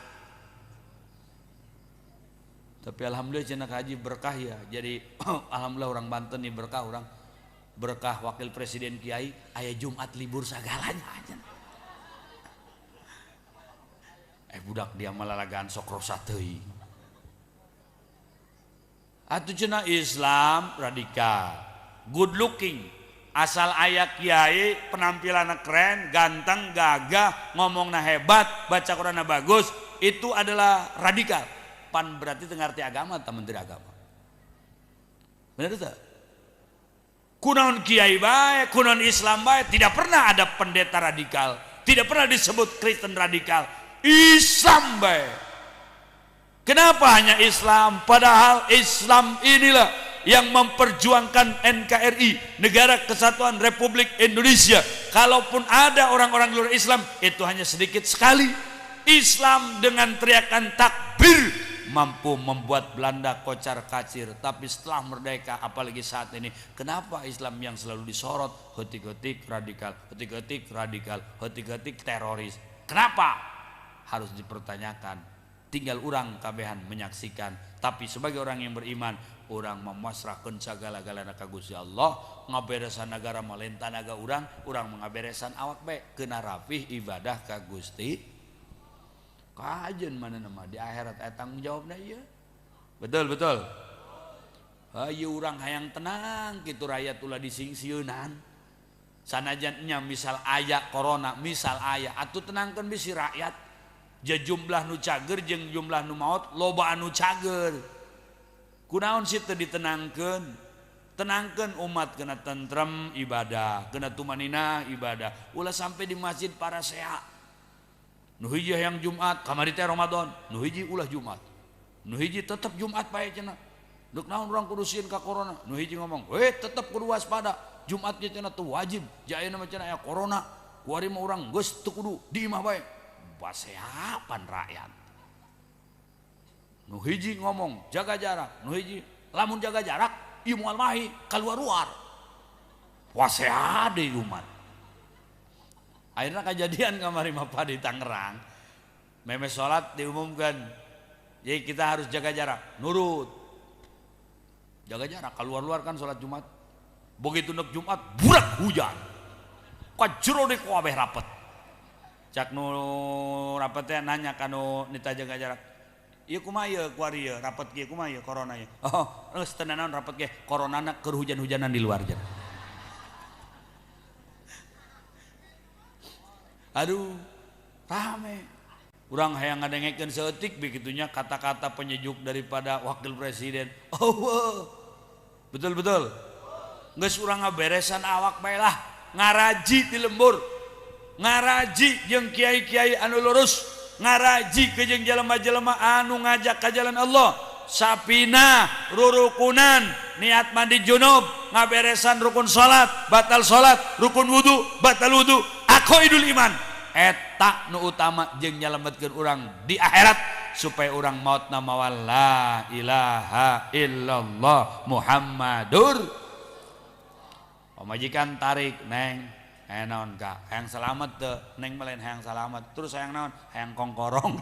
Tapi alhamdulillah cenah haji berkah ya. Jadi alhamdulillah orang Banten nih berkah, orang berkah wakil presiden kiai aya Jumat libur sagalanya aja. Budak dia malalagaan sok rosa teuing. Atuh cenah Islam radikal, good looking, asal aya kiai penampilanna keren, ganteng, gagah, ngomongna hebat, baca Quranna bagus, itu adalah radikal. Pan berarti teu ngarti agama tah menteri agama. Bener teu? Kunaon kiai bae, kunaon Islam bae, tidak pernah ada pendeta radikal, tidak pernah disebut Kristen radikal. Islam bae. Kenapa hanya Islam? Padahal Islam inilah yang memperjuangkan NKRI, Negara Kesatuan Republik Indonesia. Kalaupun ada orang-orang luar Islam, itu hanya sedikit sekali. Islam dengan teriakan takbir mampu membuat Belanda kocar-kacir. Tapi setelah merdeka, apalagi saat ini, kenapa Islam yang selalu disorot? Hetik-hetik radikal, hetik-hetik radikal, hetik-hetik teroris. Kenapa? Harus dipertanyakan. Tinggal urang kabehan menyaksikan. Tapi sebagai orang yang beriman, urang memasrahkan segala-galana ka Gusti Allah, ngaberesan negara mah lain tanaga urang, urang mengaberesan awak bae, kena rapih ibadah ka Gusti. Kajen mana nama di akhirat aya tanggung jawabna ieu. Betul betul. Ayo urang hayang tenang kitu rakyat ulah disingsieunan. Sanajan nya misal aya corona, misal aya atuh tenangkeun bisi rakyat. Ja jumlah nu cager jeung jumlah nu maot loba anu cager. Kunaon sih teu ditenangkeun? Tenangkeun umat kena tentrem ibadah, kena tumanina ibadah. Ulah sampai di masjid para sehat. Nu hiji hayang Jumat, kamari teh Ramadan, nu hiji ulah Jumat. Nu hiji tetep Jumat bae cenah. Deuk naon urang kudu sieun ka corona? Nu hiji ngomong, "Weh, tetep kudu waspada. Jumat ge cenah teu wajib. Ja ayeuna mah cenah aya corona. Kuari mah urang geus teu kudu di imah bae." Basehapan rakyat. Nu hiji ngomong jaga jarak, nu hiji lamun jaga jarak ieu moal mahi kaluar-luar. Wasehade umat. Akhirnya kejadian kamari mah di Tangerang. Meme salat diumumkan. Jadi kita harus jaga jarak, nurut. Jaga jarak, keluar-luar kan salat Jumat. Begitu nek Jumat, burak hujan. Ka jero deui kabeh rapet. Cak nu rapet teh nanya ka nu nita jaga jarak. Ieu kumaha ieu kuari ieu rapet kieu kumaha ieu corona ieu. Oh, geus teu nanaon rapet ge, coronana keur hujan-hujanan di luar cenah. Aduh, rame. Urang hayang ngadengekeun saeutik begitunya kata-kata penyejuk daripada wakil presiden. Oh, betul betul. Geus urang ngaberesan awak bae lah, ngaraji di lembur. Ngaraji jeung kiai-kiai anu lurus, ngaraji ke jeung jelema-jelema anu ngajak ka jalan Allah. Sapina rurukunan, niat mandi junub, ngaberesan rukun salat, batal salat, rukun wudu, batal wudu, aqaidul iman. Eta nu utama jeung nyalametkeun urang di akhirat supaya urang maotna mawa la ilaha illallah Muhammadur. Pamajikan tarik neng, hayang naon kak, hayang selamat teu, neng mah lain hayang selamat, terus hayang naon, hayang kongkorong.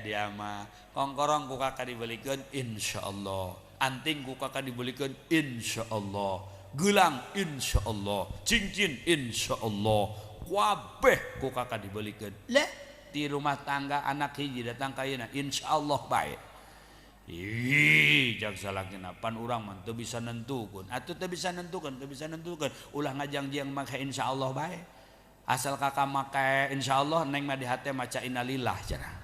Dia mah kongkorong ku kakak dibelikeun insyaallah, anting ku kakak dibelikeun insyaallah, gelang insyaallah, cincin insyaallah, kabeh ku kakak dibelikeun. Leh di rumah tangga anak hiji datang ka ayeuna insyaallah bae. Ih, jaksa lakina pan urang mah teu bisa nentukeun. Atuh teu bisa nentukeun, teu bisa nentukeun. Ulah ngajang-jiang make insyaallah bae. Asal kakak make insyaallah neng mah di hate maca innalillah cenah.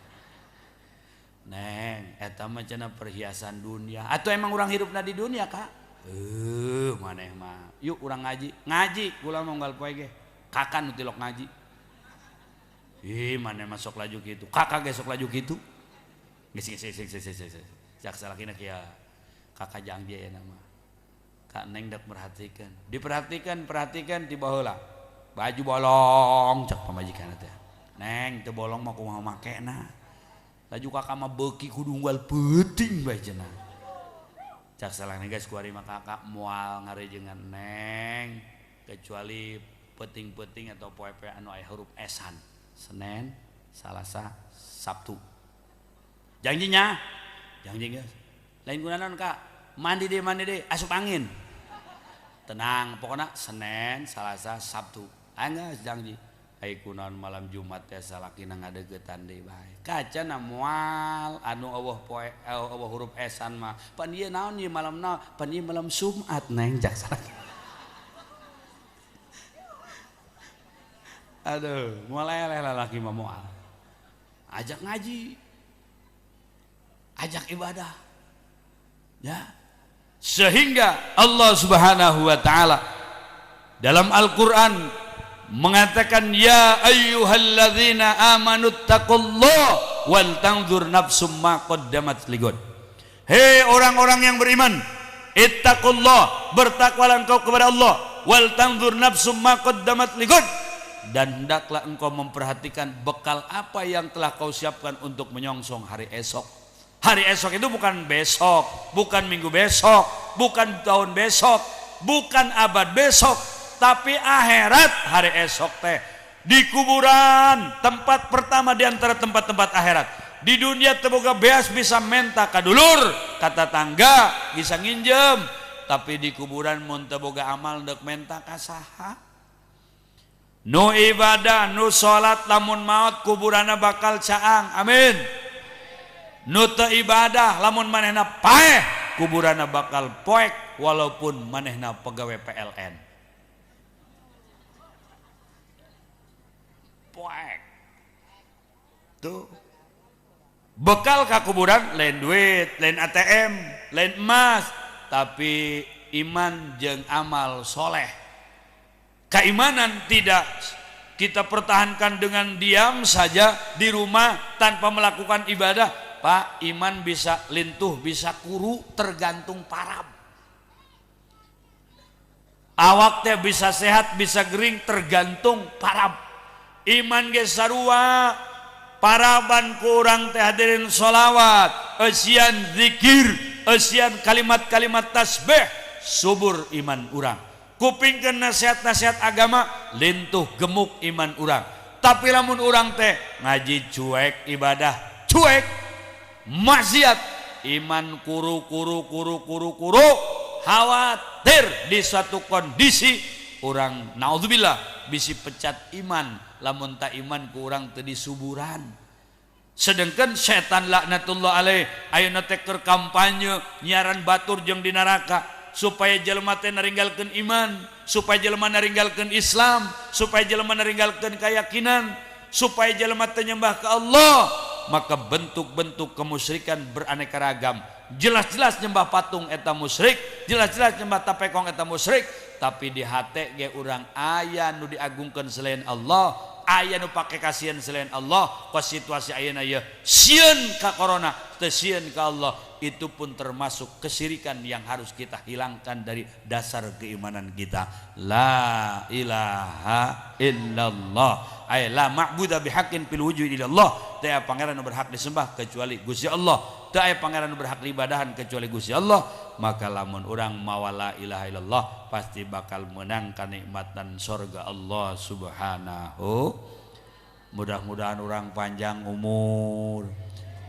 Neng, eta mah cenah perhiasan dunia. Atuh emang urang hirupna di dunia, Kak? Maneh mah. Yuk urang ngaji. Ngaji kula mah unggal poe ge. Kakak nu tilok ngaji. Ih, maneh mah sok laju kitu. Kakak ge sok laju kitu. Geus geus geus geus geus. Jaksa lakina kieu. Kakak janji aya nama. Kak neng dak merhatikan. Diperhatikan, perhatikan di baheula. Baju bolong cek pamajikan teh. Neng teu bolong mah kumaha makena. Laju kakak mah beuki kudu unggal peuting bae cenah. Cak salahna geus kuari mah kakak moal ngarejengan neng kecuali peuting-peuting atau poe-poe anu aya huruf esan. Senin, Salasa, Sabtu. Janjinya? Janji geus. Lain kunaon Kak? Mandi deh, asup angin. Tenang, pokoknya Senin, Selasa, Sabtu. Anggeus janji. Ai kunaon malam Jumat teh salakina ngadeuketan deui bae. Kacana moal anu eueuh poe eueuh huruf esan mah. Pan ieu naon ieu malam naon? Pan ieu malam Jumat neng jak salaki. Aduh, moal eleh lalaki mah moal. Ajak ngaji. Ajak ibadah. Ya. Sehingga Allah Subhanahu wa taala dalam Al-Qur'an mengatakan ya ayyuhalladzina amanu taqullah wal tanzur nafsum ma qaddamat ligad. Hei orang-orang yang beriman, ittaqullah, bertakwalah engkau kepada Allah, wal tanzur nafsum ma qaddamat ligad, dan hendaklah engkau memperhatikan bekal apa yang telah kau siapkan untuk menyongsong hari esok. Hari esok itu bukan besok, bukan minggu besok, bukan tahun besok, bukan abad besok, tapi akhirat hari esok teh di kuburan, tempat pertama di antara tempat-tempat akhirat. Di dunia teboga beas bisa menta ka dulur, kata tangga bisa nginjem, tapi di kuburan mun teboga amal ndek menta ka saha? Nu ibadah, nu salat lamun maot kuburanna bakal caang. Amin. Nu teu ibadah lamun manehna paeh kuburanna bakal poek walaupun manehna pegawai PLN. Poek. Tuh. Bekal ka kuburan lain duit, lain ATM, lain emas, tapi iman jeung amal soleh. Keimanan tidak kita pertahankan dengan diam saja di rumah tanpa melakukan ibadah. Pak, iman bisa lintuh, bisa kuru, tergantung parab. Awak teh bisa sehat, bisa gering, tergantung parab. Iman ge sarua, paraban kurang teh hadirin sholawat, eusian zikir, eusian kalimat-kalimat tasbih, subur iman urang. Kupingkeun nasihat-nasihat agama, lintuh gemuk iman urang. Tapi lamun urang teh ngaji cuek, ibadah cuek, maksiat, iman kuru kuru kuru kuru kuru, khawatir di suatu kondisi urang naudzubillah bisi pecat iman, lamun tak iman ku urang teu disuburan. Sedangkan setan laknatullah alaih ayeuna teh keur kampanye nyiaran batur jeung di neraka supaya jelema teh naringgalkeun iman, supaya jelema naringgalkeun Islam, supaya jelema naringgalkeun keyakinan, supaya jelema teh nyembah ke Allah. Maka bentuk-bentuk kemusyrikan beraneka ragam. Jelas-jelas nyembah patung eta musyrik, jelas-jelas nyembah tapekong eta musyrik, tapi di hate ge urang aya nu diagungkeun selain Allah, aya nu pake kasihan selain Allah. Kos situasi ayeuna ieu sieun ka corona, teu sieun ka Allah, itu pun termasuk kesyirikan yang harus kita hilangkan dari dasar keimanan kita. La ilaha illallah, ay la ma'budu bihaqqin fil wujud illallah. Teu aya pangeran nu berhak disembah kecuali Gusti Allah, teu aya pangeran nu berhak diibadahan kecuali Gusti Allah. Maka lamun urang mawa la ilaha illallah pasti bakal menang kanikmatan sorga Allah Subhanahu. Mudah-mudahan urang panjang umur,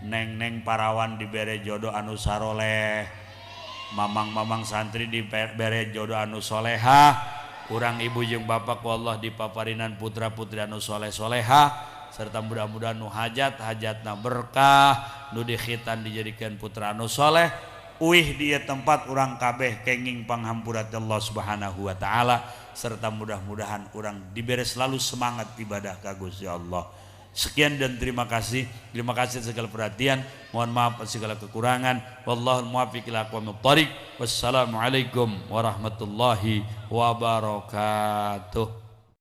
neng-neng parawan dibere jodoh anu saroleh, mamang-mamang santri dibere jodoh anu solehah, urang ibu jeung bapak ku Allah dipaparinan putra-putri anu soleh-solehah, serta mudah-mudahan nu hajat hajatna berkah, nu dikhitan dijadikan putra anu soleh. Uih di tempat urang kabeh kenging panghampura Allah Subhanahu wa taala, serta mudah-mudahan urang dibere selalu semangat ibadah ka Gusti Allah. Sekian dan terima kasih. Terima kasih segala perhatian. Mohon maaf atas segala kekurangan. Wallahul muwaffiq ila aqwamit thoriq. Wassalamualaikum warahmatullahi wabarakatuh.